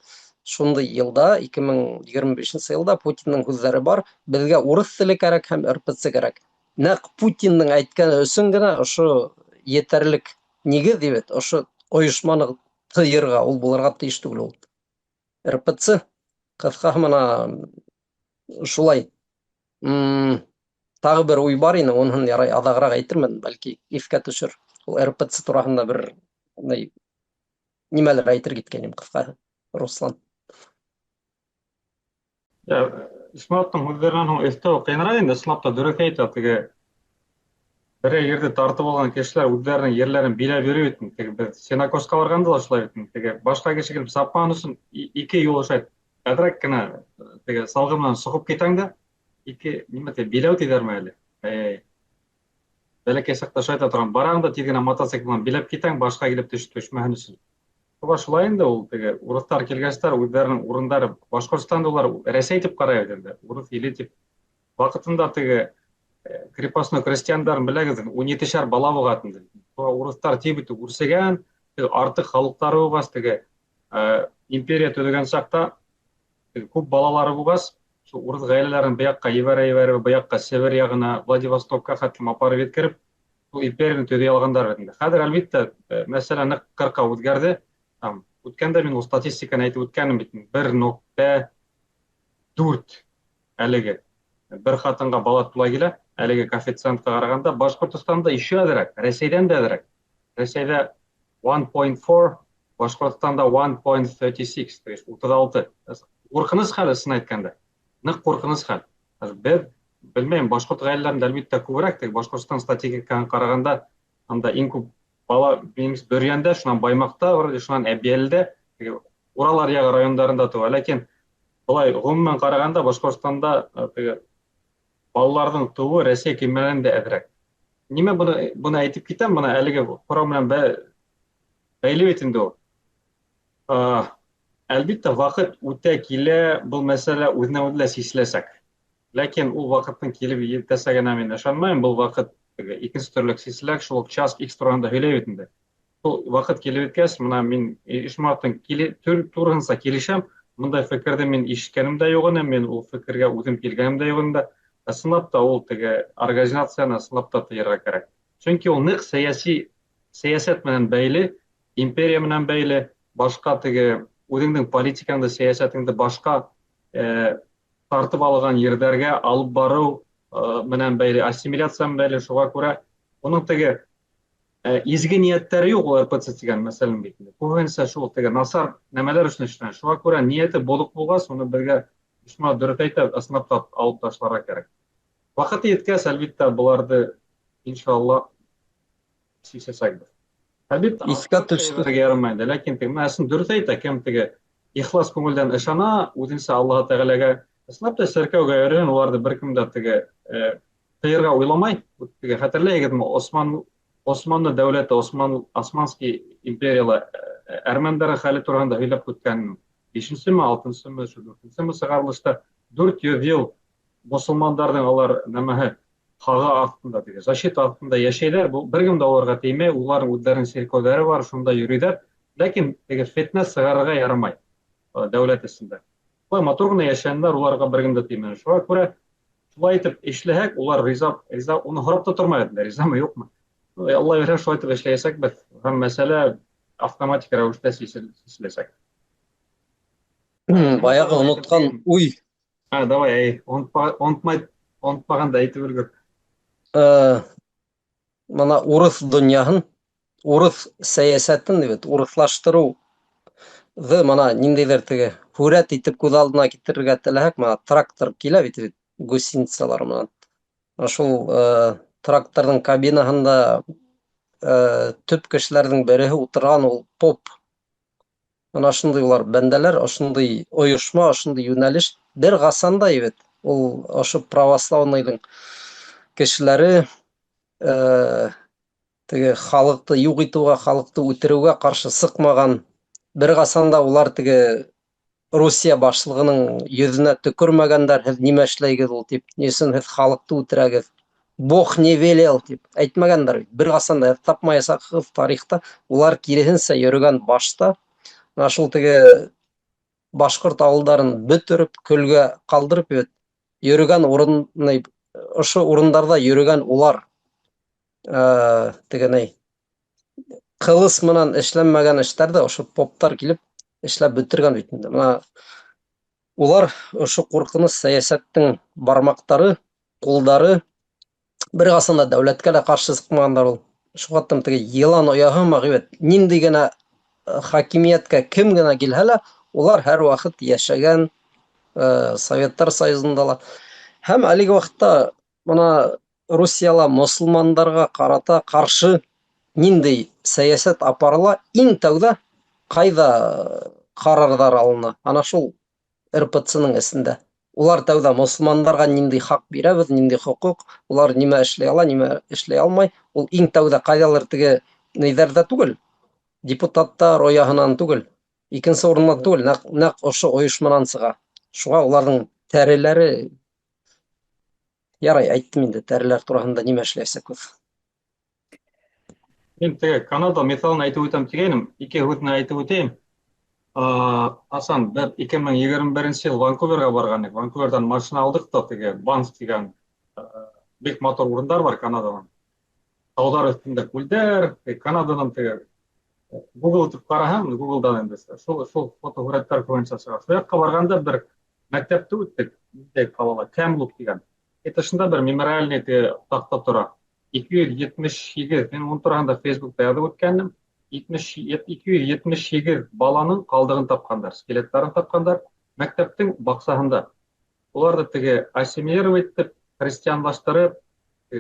Шундай йылда, 2025 йылда Путиндың һүҙҙәре бар, беҙгә урыҫ теле кәрәк һәм РПЦ кәрәк. Нәҡ Путиндың әйткәне өсөн генә ошо етерлек нигеҙ бит, ошо ойошманы тыйырға, ул булырға тейеш түгел ул. РПЦ ҡыҫҡаһы мына шулай. Тағы бер уй бар ине, уныһын ярай аҙағыраҡ әйтермен, бәлки иҫкә төшөр. Ул РПЦ тураһында бер нимәлер әйтер киткән инем ҡыҫҡаһы, Руслан. Исмәғиловтың һүҙҙәренән һуң өҫтәү ҡыйыныраҡ инде, ысынлап та дөрөҫ әйтә, теге Берәй ерҙе тартып алған кешеләр үҙҙәренең ерләрен биләп йөрөй бит. Теге беҙ сенокосҡа барғанда ла шулай бит. Теге башҡа кеше килеп сапмаған өсөн ике юл ошай әҙерәк кенә теге салғы менән соҡоп китәң дә, ике нимә ти, биләү тиҙәрме әле? Эй. Бәләкәй саҡта шулай әйтә торған, бараң да тиҙ генә мотоцикл менән биләп китәң, башҡа килеп төшмәһен өсөн. Шуға шулай инде ул теге урыҫтар килгәстәр үҙҙәренең урындары Башҡортостанда улар Рәсәй тип ҡарай бит инде, урыҫ иле тип. Ваҡытында теге крепостной крестьяндарын беләгеҙ, 17-шәр бала булған инде. Урыҫтар тип бит үрсегән, теге артыҡ халыҡтары булғас, теге империя төҙөгән саҡта теге күп балалары булғас, шул урыҫ ғаиләләрен быяҡҡа ебәрә-ебәрә, быяҡҡа Себер яғына, Владивостокка хәтлем апарып еткереп, шул империяны төҙөй алғандар бит инде. Хәҙер, әлбиттә, мәсьәлә ныҡ ҡырҡа үҙгәрҙе. Там, үткәндә мин ул статистиканы әйтеп үткәнем бит, 1.4 әлеге бер ҡатынға бала тула килә, әлеге коэффициентҡа ҡарағанда Башҡортостанда еще әҙерәк, Рәсәйҙән дә әҙерәк. Рәсәйҙә 1.4, Башҡортостанда 1.36, то есть 36. Ҡурҡыныс хәл, ысын әйткәндә. Ныҡ ҡурҡыныс хәл. Беҙ, белмәйем, башҡорт ғаиләләрендә әлбиттә күберәк, тик Башҡортостан статистикаһына ҡарағанда анда иң күп бала минең Бөрйәндә, шунан Баймаҡта, вроде шунан Әбйәлилдә, теге Урал аръяғы райондарында тыуа. Ләкин былай ғөмүмән ҡарағанда Башҡортостанда теге балаларҙың тыуыуы Рәсәй кимәленән дә әҙерәк. Нимә быны әйтеп китәм, бына әлеге һорау менән бәйле бит инде ул. Әлбиттә, ваҡыт үтә килә, был мәсьәлә үҙенә үҙе лә сиселәсәк. Ләкин ул ваҡыттың килеп етәсәгенә мин ышанмайым. Был ваҡыт теге икенсе төрлө сиселәк, шул уҡ час икс тураһында һөйләй бит инде. Шул ваҡыт килеп еткәс, бына мин Ишмуратың тураһынса килешәм. Бындай фекерҙе мин ишеткәнем дә юҡ ине, мин ул фекергә үҙем килгәнем дә юҡ ине. Ысынлап та ул теге организацияны ысынлап та тыйырға кәрәк. Сөнки ул ныҡ сәйәси сәйәсәт менән бәйле, империя менән бәйле, башҡа теге үҙеңдең политикаңды, сәйәсәтеңде башҡа тартып алған ерҙәргә алып барыу менән бәйле, ассимиляция менән бәйле. Шуға күрә уның теге изге ниәттәре юҡ ул РПЦ тигән мәсьәләнең бит инде. Күбенсә шул теге насар нәмәләр өсөн эшләнә. Шуға күрә ниәте боҙоҡ булғас, уны беҙгә Ишмурат дөрөҫ әйтә, ысынлап та алып ташларға кәрәк. Ваҡыты еткәс, әлбиттә, быларҙы иншалла сисәсәкбеҙ. Әлбиттә, Иҫкә төштө. Ярамай инде, ләкин теге менә дөрөҫ әйтә, кем теге ихлас күңелдән ышана, үҙенсә Аллаһ Тәғәләгә ысынлап та сәркәүгә йөрөгән, уларҙы бер кем дә теге тыйырға уйламай. Теге хәтерләйһегеҙме, Османлы дәүләте, Османский империяла әрмәндәр хәле тураһында һөйләп үткән бишенсеме, алтынсымы, шу дүртенсеме сығарылышта 400 йыл мосолмандарҙың алар нәмәһе хағы аҫтында, теге защита аҫтында йәшәйҙәр. Был бер кем дә уларға теймәй, уларҙың үҙҙәренең сиркәүҙәре бар, шунда йөрөйҙәр. Ләкин теге фетнә сығарырға ярамай дәүләт эсендә. Улар матур ғына йәшәнеләр, уларға бер кем дә теймәне. Шуға күрә шулай итеп эшләһәк, улар риза, уны һорап та тормай инде, ризамы, юҡмы. Алла бирһә, шулай итеп эшләйәсәкбеҙ. Һәм мәсьәлә автоматик рәүештә сиселәсәк. Баяғы онотҡан уй. А, давай, эй, онотмағанда әйтеп өлгөр. Мына урыҫ донъяһын, урыҫ сәйәсәтен бит, урыҫлаштырыуҙы мына ниндәйҙер теге һүрәт итеп күҙ алдына килтерергә теләһәк, мына трактор килә бит, гусеницалар менән. Мына шул тракторҙың кабинаһында төп кешеләрҙең береһе ултырған, ул поп. Мына ошондай улар бәндәләр, ошондай ойошма, ошондай йүнәлеш бер ҡасан да бит. Ул ошо православныйҙың кешеләре теге халыҡты юҡ итеүгә, халыҡты үтереүгә ҡаршы сыҡмаған. Бер ҡасан да улар теге Русия башлығының йөҙөнә төкөрмәгәндәр, һеҙ нимә эшләйгеҙ ул тип, ни өсөн һеҙ халыҡты үтерәгеҙ? Бог не велел тип әйтмәгәндәр бит. Бер ҡасан да тапмаясаҡһығыҙ тарихта. Улар киреһенсә йөрөгән башта мына шул теге башҡорт ауылдарын бөтөрөп, көлгә ҡалдырып бит, йөрөгән урын, ошо урындарҙа йөрөгән улар теге ни, ҡылыс менән эшләнмәгән эштәрҙе ошо поптар килеп эшләп бөтөргән бит инде. Мына улар ошо ҡурҡыныс сәйәсәттең бармаҡтары, ҡулдары, бер ҡасан да дәүләткә лә ҡаршы сыҡмағандар ул. Шуға хаттам теге йылан ояһы һымаҡ бит, ниндәй генә хакимиәткә кем генә килһә лә, улар һәр ваҡыт йәшәгән Советтар Союзында ла. Һәм әлеге ваҡытта мына Русияла мосолмандарға ҡарата ҡаршы ниндәй сәйәсәт апарыла, иң тәүҙә ҡайҙа ҡарарҙар алына? Ана шул РПЦ-ның эсендә. Улар тәүҙә мосолмандарға ниндәй хаҡ бирәбеҙ, ниндәй хоҡуҡ, улар нимә эшләй ала, нимә эшләй алмай, ул иң тәүҙә ҡайҙалыр теге ниҙәрҙә түгел, депутаттар ояһынан түгел, икенсе урыннан түгел, нәҡ, нәҡ ошо ойошманан сыға. Шуға уларҙың тәреләре ярай, әйттем инде, тәреләр тураһында нимә эшләйәсәкбеҙ. Мин теге Канада миҫалын әйтеп үтәм тигәйнем, ике һүҙ менән әйтеп үтәйем. Асан, беҙ 2021 йыл Ванкуверға барған идек. Ванкуверҙан машина алдыҡ та теге Банф тигән бик матур урындар бар Канаданың. Тауҙар өҫтөндә күлдәр, Канаданың теге Google итеп ҡараһаң, Googleдан инде шул шул фотоһүрәттәр күбенсә сыға. Шул яҡҡа барғанда бер мәктәпте үттек, ниндәй ҡалала, Кәмлуп тигән. И тышында бер мемориальный теге таҡта тора. 278, мин уның тураһында Фейсбукта яҙып үткәнем, 278 баланың ҡалдығын тапҡандар, скелеттарын тапҡандар мәктәптең баҡсаһында. Уларҙы теге ассимилировать итеп, христианлаштырып,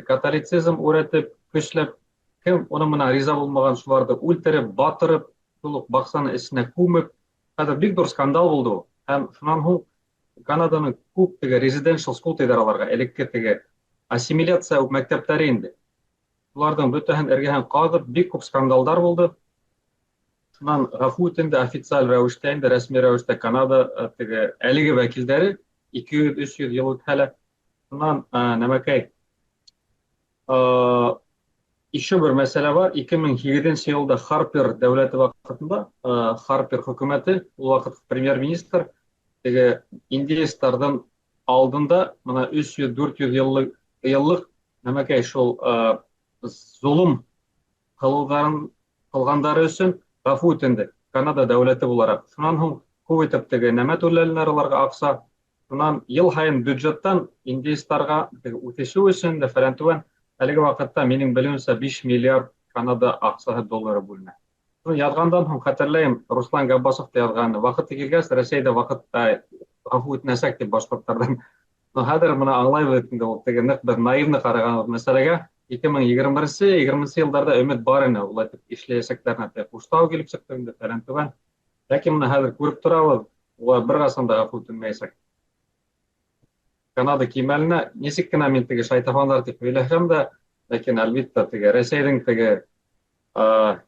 католицизм өйрәтеп, көсләп, кем уның менән риза булмаған, шуларҙы үлтереп, батырып, шул уҡ баҡсаның эсенә күмеп, хәҙер бик ҙур скандал булды ул. Һәм шунан һуң Канаданың күп теге residential school тиҙәр аларға, элекке теге ассимиляция мәктәптәре инде. Уларҙың бөтәһен эргәһен ҡаҙып, бик күп скандалдар булды. Шунан ғәфү үтенде официаль рәүештә инде, рәсми рәүештә Канада теге әлеге вәкилдәре 200-300 йыл үтһә лә. Шунан нәмәкәй. Еще бер мәсьәлә бар. 2008 йылда Харпер дәүләте ваҡытында, Харпер хөкүмәте, ул ваҡыт премьер-министр, теге индеецтарҙың алдында мына 300-400 йыллык, йыллык нәмәкәй шул золом ҡылыуҙарын ҡылғандары өсөн ғәфү үтенде Канада дәүләте булараҡ. Шунан һуң күп итеп теге нәмә түләнеләр уларға аҡса. Шунан йыл һайын бюджеттан индеецтарға теге үҫешеү өсөн дә фәлән түгән әлеге ваҡытта минең белеүемсә 5 миллиард Канада аҡсаһы доллары бүленә. Шуны яҙғандан һуң хәтерләйем, Руслан Габбасов та яҙған, ваҡыты килгәс Рәсәй ҙә ваҡыт ғәфү үтенәсәк тип башҡорттарҙан. Но хәҙер мына аңлайбыҙ инде, ул теге ныҡ беҙ наивно ҡарағанбыҙ мәсьәләгә. 2021 20 йылдарҙа өмөт бар ине, улай итеп эшләйәсәктәренә. Теге Ҡуштау килеп сыҡты инде, фәлән түгән. Ләкин мына хәҙер күреп торабыҙ, улар бер ҡасан да ғәфү үтенмәйәсәк. Канада кимәленә нисек кенә мин теге шайтафандар тип һөйләһәм дә, ләкин әлбиттә теге Рәсәйҙең теге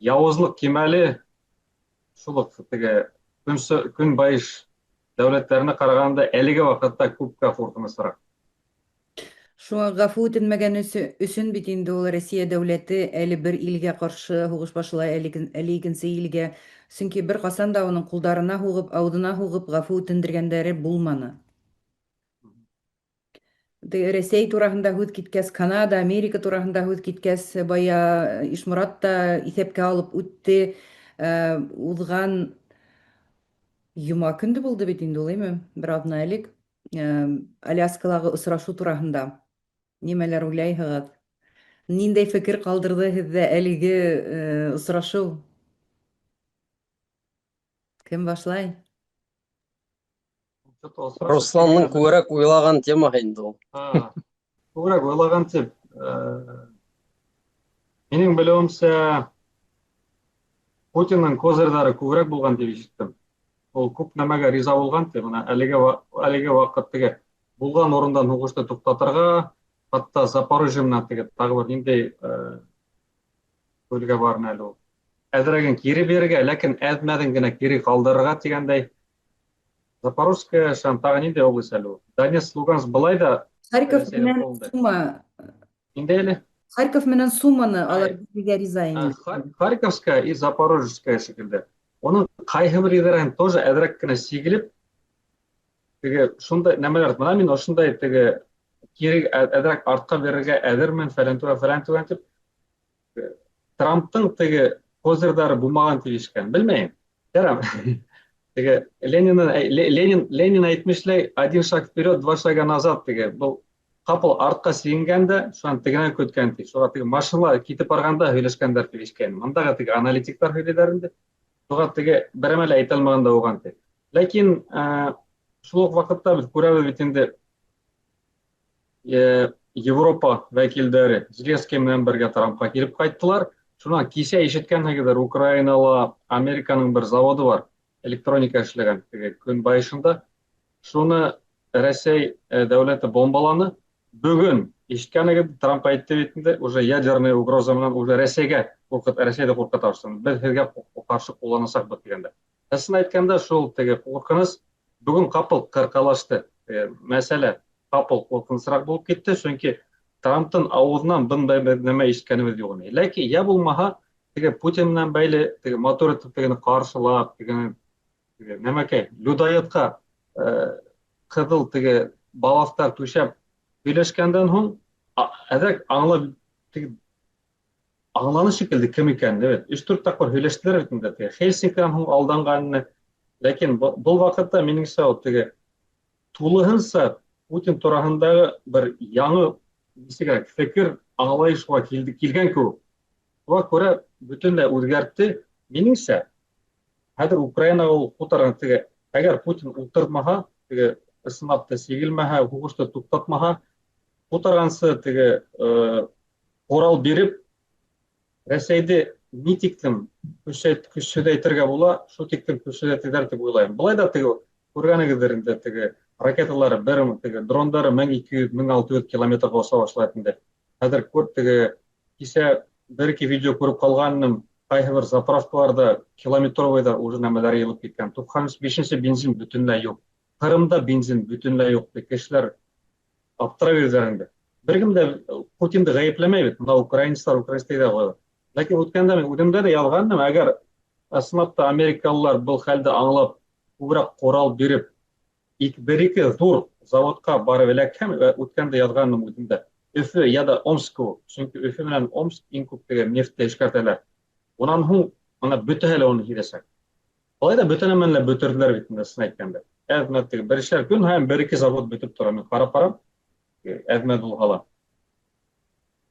яуызлыҡ кимәле шул уҡ теге көнбайыш дәүләттәренә ҡарағанда әлеге ваҡытта күпкә ҡурҡынысыраҡ. Шуңа гафу үтенмәгән өсөн бит инде ул Россия дәүләте әле бер илгә каршы һугыш башлай, әле, әле икенче илгә. Чөнки бер касан да аның кулдарына һугып, авызына һугып гафу үтендергәндәре булманы. Рәсәй тураһында һүҙ киткәс, Канада, Америка тураһында һүҙ киткәс, бая Ишморат та иҫәпкә алып үтте. Уҙған йома көндө булды бит инде ул, әйме? Бер аҙна элек. Аляскалағы осрашу тураһында нимәләр уйлайһығыҙ? Ниндәй фекер ҡалдырҙы һеҙҙә әлеге осрашыу? Кем башлай? Русланның күберәк уйлаған темаһы инде ул. Күберәк уйлаған тип, минең белеүемсә, Путиндың козырҙары күберәк булған тип ишеттем. Ул күп нәмәгә риза булған тип, мына әлеге әлеге ваҡыт теге булған урындан һуғышты туҡтатырға, хатта Запорожье менән теге тағы бер ниндәй бүлгә бар әле ул. Әҙерәген кире бирергә, ләкин әҙ-мәҙен генә кире ҡалдырырға тигәндәй. Запорожская һәм тағы ниндәй область әле ул? Донецк, Луганск былай да Харьков менән Сума. Ниндәй әле? Харьков менән Суманы алар бирергә риза инде. Харьковская и Запорожская шикелле. Уның ҡайһы бер ерҙәрен тоже әҙерәк кенә сигелеп, теге шундай нәмәләр, мына мин ошондай теге кире әҙерәк артҡа бирергә әҙермен, фәлән түгән, фәлән түгән тип Трамптың теге козырҙары булмаған тип ишеткән. Белмәйем. Ярам. Теге Ленин Ленин Ленин әйтмешләй, один шаг вперед, два шага назад теге. Был ҡапыл артҡа сигенгән дә, шунан тегенән көткән ти. Шуға теге машиналар китеп барғанда һөйләшкәндәр тип ишеткән. Мындағы теге аналитиктар һөйләйҙәр инде. Шуға теге берәмә лә әйтә алмаған да булған ти. Ләкин шул уҡ ваҡытта беҙ күрәбеҙ бит инде. Европа вәкилдәре Зеленский менән бергә Трампҡа килеп ҡайттылар. Шунан кисә ишеткәнһегеҙҙер, Украинала Американың бер заводы бар, электроника эшләгән теге көнбайышында. Шуны Рәсәй дәүләте бомбаланы. Бөгөн ишеткәнегеҙ, Трамп әйтте бит инде, уже ядерный угроза менән уже Рәсәйгә ҡурҡыт, Рәсәйҙе ҡурҡыта башланы. Беҙ һеҙгә ҡаршы ҡулланасаҡбыҙ тигәндә. Ысын әйткәндә, шул теге ҡурҡыныс бөгөн ҡапыл ҡырҡалашты. Мәсьәлә ҡапыл ҡурҡынысыраҡ булып китте, сөнки Трамптың ауыҙынан бындай бер нәмә ишеткәнебеҙ юҡ ине. Ләкин йә булмаһа, теге Путин менән бәйле теге матур итеп тегене ҡаршылап, тегене теге нәмәкәй, людоедҡа ҡыҙыл теге балаҫтар түшәп һөйләшкәндән һуң әҙерәк аңлап теге аңланы шикелле кем икәнен, бит. Өс-дүрт тапҡыр һөйләштеләр бит инде. Теге Хельсинкидан һуң алданғанны. Ләкин был ваҡытта минеңсә ул теге тулыһынса Путин тураһындағы бер яңы нисегерәк фекер аңлайышға килде, килгән кеүек. Шуға күрә бөтөнләй үҙгәртте. Минеңсә, хәҙер Украинаға ул ҡутарған теге, әгәр Путин ултыртмаһа, теге ысынлап та сигелмәһә, һуғышты туҡтатмаһа, ҡутарғансы теге ҡорал биреп, Рәсәйҙе ни тиклем көсһөҙәйтергә була, шул тиклем көсһөҙәйтәләр тип уйлайым. Былай ҙа теге күргәнегеҙҙер инде, теге ракеталары бер, теге дрондары 1200, 1600 километрға оса башлай инде. Хәҙер күр, теге кисә бер-ике видео күреп ҡалғаным, ҡайһы бер заправкаларҙа километровыйҙар уже нәмәләр йыйылып киткән. 95-нсе бензин бөтөнләй юҡ. Ҡырымда бензин бөтөнләй юҡ. Кешеләр аптырап йөрөйҙәр инде. Бер кем дә Путинды ғәйепләмәй бит. Бына украинецтар, украинец тиҙәр ғой. Ләкин үткәндә мин үҙемдә лә яҙғаным, әгәр ысынлап та америкалылар был хәлде аңлап, күберәк ҡорал биреп, бер-ике ҙур заводҡа барып эләкһәм, үткәндә яҙғаным үҙемдә. Өфө я да Омск кеүек. Сөнки Өфө менән Омск иң күп теге нефтте эшкәртәләр. Унан һуң бына бөтәһе лә уны һиҙәсәк. Былай ҙа бөтә нәмәне лә бөтөрҙөләр бит инде, ысын әйткәндә. Әҙ теге берешәр көн һайын бер-ике завод бөтөп тора. Мин ҡарап барам, әҙ-мәҙ булһа ла.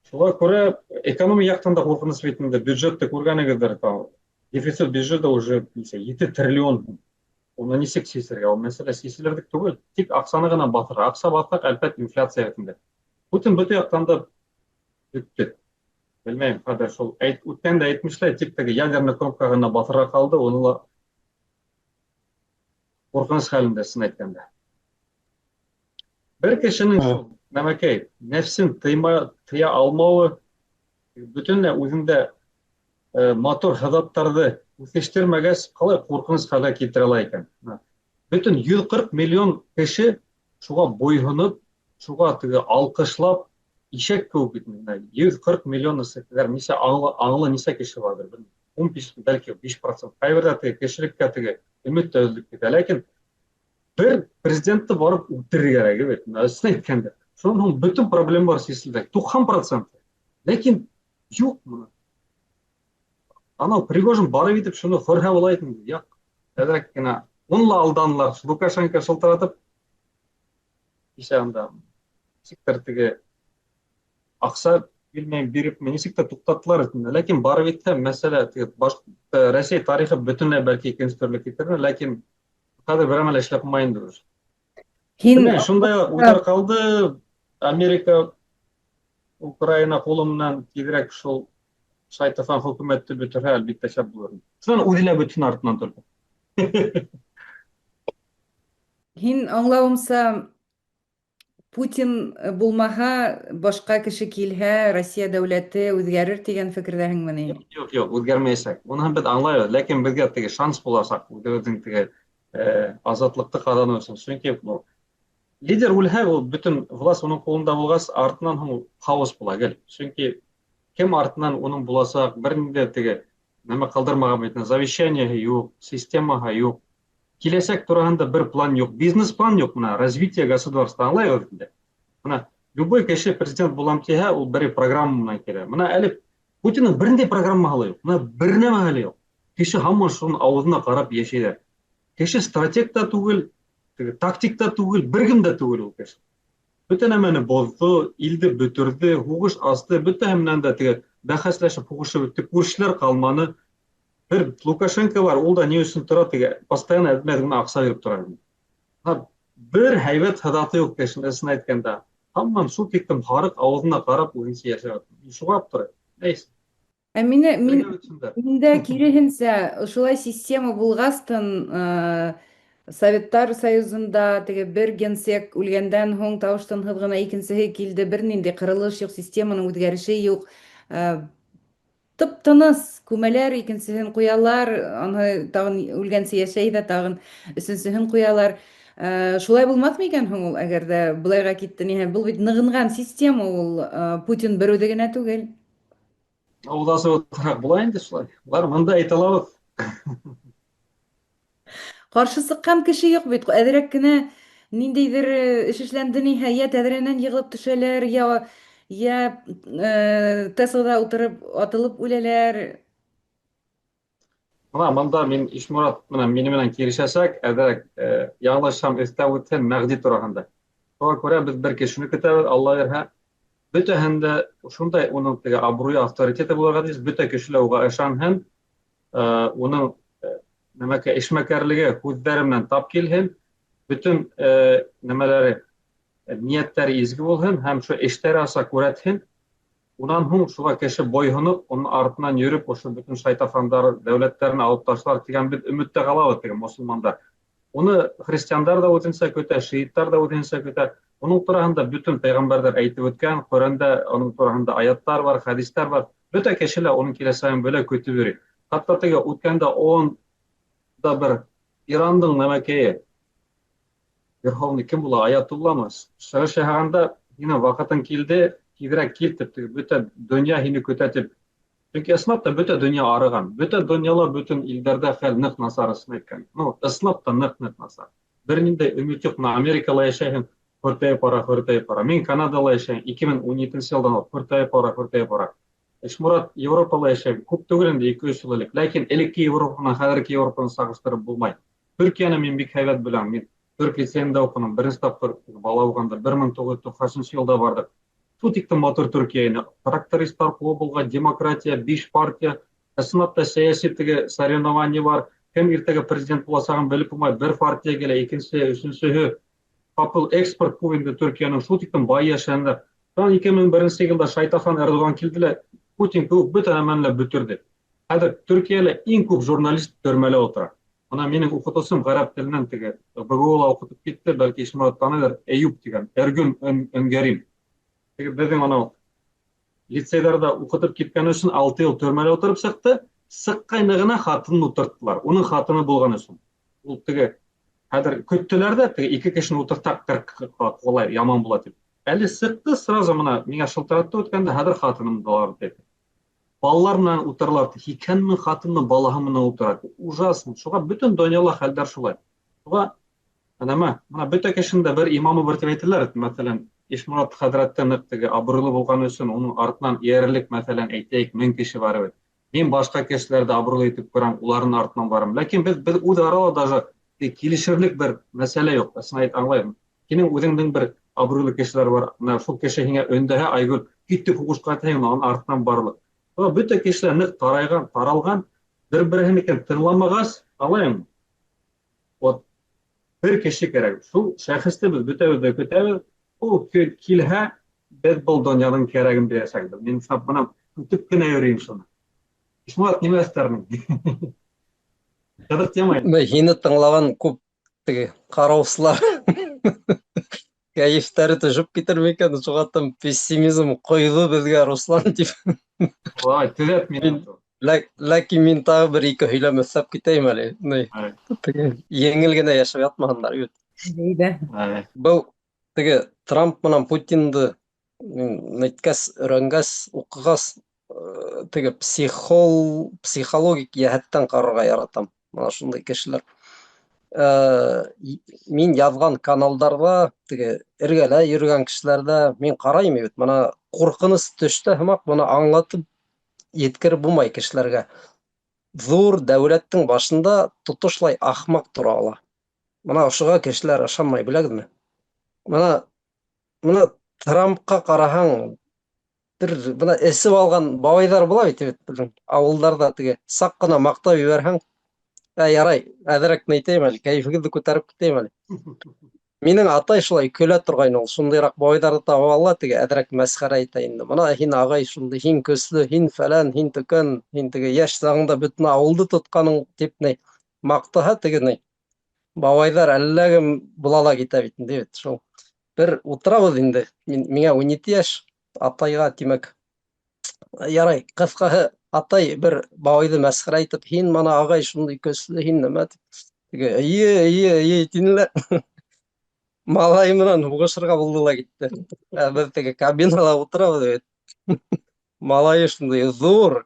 Шуға күрә экономик яҡтан да ҡурҡыныс бит инде. Бюджетты күргәнегеҙҙер, там дефицит бюджета уже нисә, 7 триллион. Уны нисек сисергә? Ул мәсьәлә сиселерлек түгел. Тик аҡсаны ғына баҫырға. Аҡса баҫһаҡ, әлбәттә, инфляция бит инде. Путин бөтә яҡтан да бөттө. Белмәйем, хәҙер шул үткәндә әйтмешләй, тик теге ядерный кнопка ғына баҫырға ҡалды, уны ла ҡурҡыныс хәлендә, ысын әйткәндә. Бер кешенең шул нәмәкәй, нәфсен тыя алмауы, бөтөнләй үҙендә матур һыҙаттарҙы үҫештермәгәс, ҡалай ҡурҡыныс хәлгә килтерә ала икән. Бөтөн 140 миллион кеше шуға буйһоноп, шуға теге алҡышлап, ишәк кеүек бит инде. 140 миллион әгәр нисә аңлы нисә кеше барҙыр, белмәйем. 15, бәлки 5%. Ҡайберҙә теге кешелеккә теге өмөт тә өҙөлөп китә. Ләкин бер президентты барып үлтерергә кәрәк бит, ысын әйткәндә. Шунан һуң бөтөн проблемалар сиселде. 90%. Ләкин юҡ бына. Анау Пригожин барып итеп шуны хөрһә була инде. Юҡ, әҙерәк кенә. Уны ла алданылар. Лукашенко шылтыратып, кисә анда нисектер теге аҡса белмәйем биреп, нисек тә туҡтаттылар инде. Ләкин барып етһә, мәсьәлә теге баш, Рәсәй тарихы бөтөнләй бәлки икенсе төрлө китер, ләкин хәҙер бер әмәл эшләп булмай инде уже. Һин Белмәйем, шундай уйҙар ҡалды. Америка Украина ҡулы менән тиҙерәк шул шайтан хөкүмәтте бөтөрһә, әлбиттә, шәп булыр. Шунан үҙе лә бөтһөн артынан тороп. Һин аңлауымса, Путин булмаһа, башҡа кеше килһә, Россия дәүләте үҙгәрер тигән фекерҙәһеңме ни? Юҡ, юҡ, үҙгәрмәйәсәк. Уныһын беҙ аңлайбыҙ, ләкин беҙгә теге шанс буласаҡ үҙебеҙҙең теге азатлыҡты ҡаҙаныу өсөн. Сөнки лидер үлһә, ул бөтөн власть уның ҡулында булғас, артынан һуң хаос була гел. Сөнки кем артынан уның буласаҡ, бер ниндәй теге нәмә ҡалдырмаған бит, завещаниеһы юҡ, системаһы юҡ. Киләсәк тураһында бер план юҡ, бизнес-план юҡ, бына развитие государства аңлайбыҙ инде. Бына любой кеше президент булам тиһә, ул бер программа менән килә. Бына әле Путиндың бер ниндәй программаһы ла юҡ, бына бер нәмәһе лә юҡ. Кеше һаман шуның ауыҙына ҡарап йәшәйҙәр. Кеше стратег та түгел, теге тактик та түгел, бер кем дә түгел ул кеше. Бөтә нәмәне боҙҙо, илде бөтөрҙө, һуғыш асты, бөтәһе менән дә теге бәхәсләшеп һуғышып бөттө, күршеләр ҡалманы. Бер Лукашенко бар, ул да ни өсөн тора, теге постоянно әҙ-мәҙ генә аҡса биреп тора. Бына бер һәйбәт һыҙаты юҡ кешенең, ысын әйткәндә. Һаман шул тиклем һарыҡ ауыҙына ҡарап үҙенсә йәшәп ята. Мин шуға аптырайым. Нейсе. Ә мине мин миндә киреһенсә ошолай система булғастын э, Советтар Союзында теге бер генсек үлгәндән һуң тавыш-тынһыҙ ғына икенсеһе килде, бернинди ҡырылыш юҡ, системаның үҙгәреше юҡ. Э, Тып-тыныс, күмәләр, икенсеһен куялар, аны тагын үлгәнче яшәй дә, тагын өченсеһен куялар. Э, шулай булмаҫ микән һуң ул, әгәр дә былайға китте, ниһә, был бит ныгынган система ул, э, Путин бер үҙе генә түгел. Ауыҙ асып була инде шулай. Бар, монда әйтә алабыҙ. Каршы сыккан кеше юк бит. Әзрәк кенә ниндәйдер э, эш эшләнде ниһә, я тәҙрәнән егылып төшәләр, я я э, Теслада утырып атылып үләләр. Мына монда мин Ишмурат менән мине менән килешәсәк, әҙерәк э, яңылышһам өҫтәп үтһен Мәғди тураһында. Шуға күрә беҙ бер кешене көтәбеҙ, Алла бирһә. Бөтәһен дә шундай уның теге абруйы, авторитеты булырға тейеш, бөтә кеше лә уға ышанһын, э, уның э, нәмәкә эшмәкәрлеге һүҙҙәре менән тап килһен, бөтөн э, нәмәләре, ниәттәре изге булһын һәм шул эштәре аша күрәтһен. Унан һуң шуға кеше бойһоноп, уның артынан йөрөп, ошо бөтөн шайтафандар дәүләттәрен алып ташлар тигән беҙ өмөттә ҡалабыҙ теге мосолмандар. Уны христиандар ҙа үҙенсә көтә, шииттар ҙа үҙенсә көтә. Уның тураһында бөтөн пәйғәмбәрҙәр әйтеп үткән, Ҡөрьәндә уның тураһында аяттар бар, хәдистәр бар. Бөтә кеше лә уның киләсәген белә, көтөп йөрөй. Хатта теге үткәндә ООН да бер Ирандың нәмәкәйе Верховный кем була, Аятулламы? Сығыш яһағанда, һинең ваҡытың килде, тиҙерәк кил тип, теге бөтә донъя һине көтә тип. Сөнки ысынлап та бөтә донъя арыған. Бөтә донъяла, бөтөн илдәрҙә хәл ныҡ насар, ысын әйткән. Ну, ысынлап та ныҡ-ныҡ насар. Бер ниндәй өмөт юҡ. Мына Америкала йәшәйһең, хөртәйеп бара, хөртәйеп бара. Мин Канадала йәшәйем, 2017 йылдан алып хөртәйеп бара, хөртәйеп бара. Ишмурат Европала йәшәйем, күп түгел инде, 2-3 йыл элек. Ләкин элекке Европа менән хәҙерге Европаны сағыштырып булмай. Төркиәне мин бик һәйбәт беләм. Мин төрк лицейында уҡыным. Беренсе тапҡыр бала булғанда 1990 йылда барҙыҡ. Шул тиклем матур Төркиә ине. Трактористлар клубы булған, демократия, биш партия. Ысынлап та сәйәси теге соревнование бар. Кем иртәгә президент буласағын белеп булмай. Бер партия килә, икенсе, өсөнсөһө. Ҡапыл экспорт күп инде Төркиәнең, шул тиклем бай йәшәнеләр. Шунан 2001 йылда Шайтахан Эрдоган килде лә, Путин кеүек бөтә нәмәне лә бөтөрҙө. Хәҙер Төркиәлә иң күп журналист төрмәлә ултыра. Мына минең уҡытыусым ғәрәп теленән теге БГУ-ла уҡытып китте, бәлки Ишмурат таныйҙыр, Әйүп тигән, Эргүн Öngörim. Теге беҙҙең анау лицейҙарҙа уҡытып киткән өсөн 6 йыл төрмәлә ултырып сыҡты. Сыҡҡайны ғына хатынын ултырттылар. Уның хатыны булған өсөн. Ул теге хәҙер көттөләр ҙә, теге ике кешене ултыртаҡ ҡылай яман була тип. Әле сыҡты, сразу мына миңә шылтыратты үткәндә, хәҙер хатынымды алабыҙ тип. Балалар менән ултыралар. 80 мең хатыны балаһы менән ултыра. Ужасно. Шуға бөтөн донъяла хәлдәр шулай. Шуға нәмә, мына бөтә кешенең дә бер имамы бар тип әйтәләр. Мәҫәлән, Ишмурат хәҙрәттән ныҡ теге абруйлы булған өсөн уның артынан эйәрерлек, мәҫәлән, әйтәйек, 1000 кеше бар бит. Мин башҡа кешеләрҙе абруйлы итеп күрәм, уларҙың артынан барам. Ләкин беҙ беҙ үҙ арала даже килешерлек бер мәсьәлә юҡ. Ысын әйт, аңлайым. Һинең үҙеңдең бер абруйлы кешеләр бар. Менә шул кеше һиңә өндәһә, Айгөл, киттек һуғышҡа тиһәң, уның артынан барырлыҡ. Шуға бөтә кешеләр ныҡ тарайған, таралған, бер-береһенекен тыңламағас, аңлайыңмы? Вот бер кеше кәрәк. Шул шәхесте беҙ бөтәбеҙ ҙә көтәбеҙ. Ул килһә, беҙ был донъяның кәрәген бирәсәкбеҙ. Мин бына көтөп кенә йөрөйөм шуны. Ишмурат, нимә өҫтәрмен? Ҡыҙыҡ тема. Һине тыңлаған күп теге ҡараусылар кәйефтәре төшөп китер микән? Шуға там пессимизм ҡойҙо беҙгә Руслан тип. Ой, төҙәт мине. Ләкин мин тағы бер ике һөйләм өҫтәп китәйем әле. Теге еңел генә йәшәп ятмаһындар бит. Әйҙә. Был теге Трамп менән Путинды әйткәс, өйрәнгәс, уҡығас, теге психол психологик йәһәттән ҡарарға яратам. Мына шундай кешеләр. Мин яҙған каналдарҙа, теге эргәлә йөрөгән кешеләрҙә мин ҡарайым бит. Мына ҡурҡыныс төштә һымаҡ быны аңлатып еткереп булмай кешеләргә. Ҙур дәүләттең башында тотошлай ахмаҡ тора ала. Мына ошоға кешеләр ышанмай, беләгеҙме? Мына мына Трампҡа ҡараһаң, бер бына эсеп алған бабайҙар була бит беҙҙең ауылдарҙа теге саҡ ҡына маҡтап ебәрһәң, ә ярай, әҙерәк әйтәйем әле, кәйефегеҙҙе күтәреп китәйем әле. Минең атай шулай көлә торғайны ул, шундыйраҡ бабайҙарҙы табып ала, теге әҙерәк мәсхәрә итә инде. Мына һин ағай шундый, һин көслө, һин фәлән, һин төкән, һин теге йәш сағыңда бөтөн ауылды тотҡаның тип ни маҡтаһа теге ни. Бабайҙар әллә кем була ла китә бит инде бит шул. Бер утырабыҙ инде. Мин, миңә 17 йәш, атайға тимәк. Ярай, ҡыҫҡаһы, атай бер бабайҙы мәсхәрә итеп, һин мана ағай шундый көслө, һин нәмә тип. Теге, эйе, эйе, эйе тине лә. Малай менән һуғышырға булды ла китте. Ә беҙ теге кабинала ултырабыҙ бит. Малайы шундай ҙур.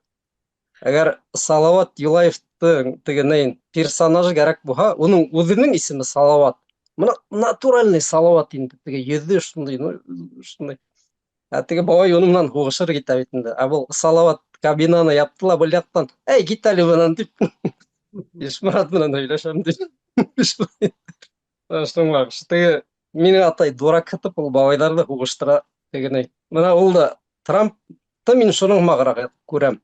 Әгәр Салават Юлаевтың теге нейн персонажы кәрәк булһа, уның үҙенең исеме Салават. Мына натуральный Салават инде теге йөҙө шундай, ну, шундай. Ә теге бабай уның менән һуғышыр китә бит инде. Ә был Салават кабинаны япты ла был яҡтан, "Әй, кит әле бынан" дип. Ишморат менән һөйләшәм дип. Шуңа теге минең атай дурак итеп ул бабайҙарҙы һуғыштыра теге ни. Мына ул да Трампты мин шуның һымағыраҡ күрәм.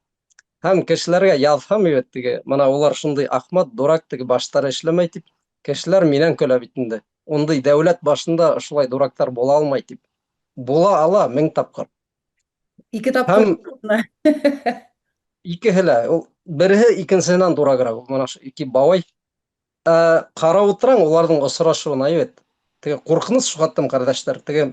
Һәм кешеләргә яҙһам бит теге, мына улар шундай ахмат, дурак теге баштары эшләмәй дип, кешеләр минән көлә бит инде. Ундай дәүләт башында шулай дурактар була алмай дип. Була ала мең тапҡыр. Ике тапҡыр. Һәм икеһе лә, ул береһе икенсеһенән дурагыраҡ. Ул мына ике бабай. Ә, ҡарап ултыраң уларҙың осрашыуына бит. Теге ҡурҡыныс шуғаттым, ҡәрҙәштәр. Теге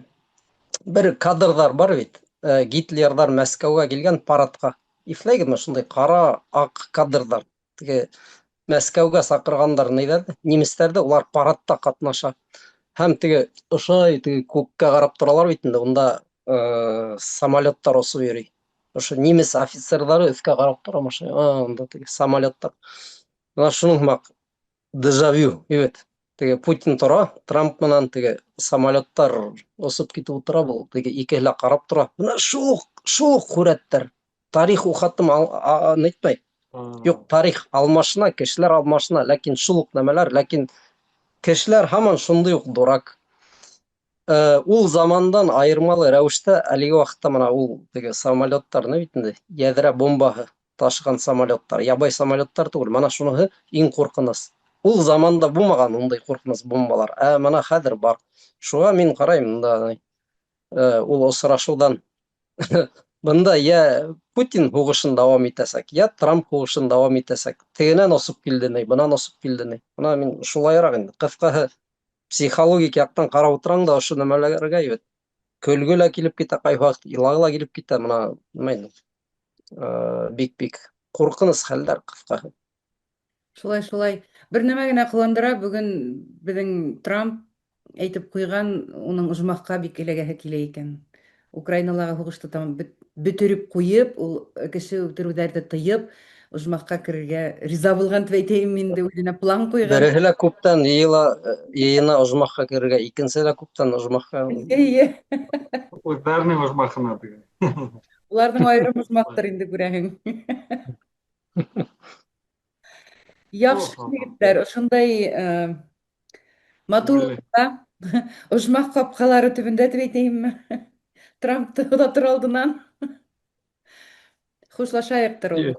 бер кадрҙар бар бит. Ә, Гитлерҙар Мәскәүгә килгән парадҡа. Иҫләйгеҙме шундай ҡара, аҡ кадрҙар. Теге Мәскәүгә саҡырғандар ниҙәрҙе, немецтәрҙе, улар парадта ҡатнаша. Һәм теге ошолай теге күккә ҡарап торалар бит инде, унда э, самолеттар осоп йөрөй. Ошо немец офицерҙары өҫкә ҡарап тора, ошо, унда теге самолеттар. Мына шуның һымаҡ дежавю, бит. Теге Путин тора, Трамп менән теге самолеттар осоп китеп ултыра, был теге икеһе лә ҡарап тора. Мына шул уҡ, шул уҡ һүрәттәр. Тарих ухатым нитмәй. Юҡ, тарих алмашына, кешеләр алмашына, ләкин шул уҡ нәмәләр, ләкин кешеләр һаман шундай уҡ дурак. Э, ул замандан айырмалы рәүештә әлеге ваҡытта мына ул теге самолеттарны бит инде яҙра бомбаһы ташыған самолеттар, ябай самолеттар түгел, мына шуныһы иң ҡурҡыныс. Ул заманда булмаған ундай ҡурҡыныс бомбалар, ә мына хәҙер бар. Шуға мин ҡарайым мында э, ул осрашыуҙан бында йә Путин һуғышын дауам итәсәк, йә Трамп һуғышын дауам итәсәк. Тегенән осоп килде ни, бынан осоп килде ни. Мына мин шулайыраҡ инде. Ҡыҫҡаһы, психологик яҡтан ҡарап ултыраң да ошо нәмәләргә бит. Көлгө лә килеп китә, ҡайһы ваҡыт илағы ла килеп китә. Мына нимә инде? Э, бик-бик ҡурҡыныс хәлдәр ҡыҫҡаһы. Шулай, шулай. Бер нәмә генә ҡыуандыра, бөгөн беҙҙең Трамп әйтеп ҡуйған, уның ожмахҡа бик эләгәһе килә икән. Украиналағы һуғышты там бөтөрөп ҡуйып, ул кеше үтереүҙәрҙе тыйып, ожмахҡа керергә риза булған дип әйтәйем инде, үҙенә план ҡуйған. Береһе лә күптән йыйыла, йыйына ожмахҡа керергә, икенсеһе лә күптән ожмахҡа. Эйе. Үҙҙәренең ожмахына теге. Уларҙың айырым ожмахтыр инде күрәһең. Яҡшы егеттәр, ошондай э, матур ожмах ҡапҡалары төбөндә тип әйтәйемме? Трампты оҙатыр алдынан хушлашайыҡтыр ул.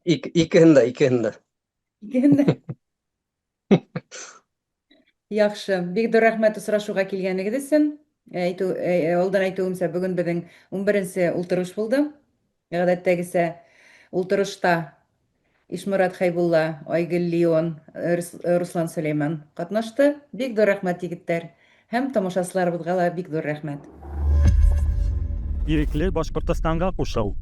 Икеһен дә, икеһен дә. Икеһен дә. Яҡшы. Бик ҙур рәхмәт осрашыуға килгәнегеҙ өсөн. Әйтү, алдан әйтеүемсә, бөгөн беҙҙең 11-нсе ултырыш булды. Ғәҙәттәгесә ултырышта Ишморат Хәйбулла, Айгөл Леон, Руслан Сөләйман ҡатнашты. Бик ҙур рәхмәт, егеттәр. Һәм тамашасыларыбыҙға ла бик ҙур рәхмәт. Ирекле Башҡортостанға ҡушыл!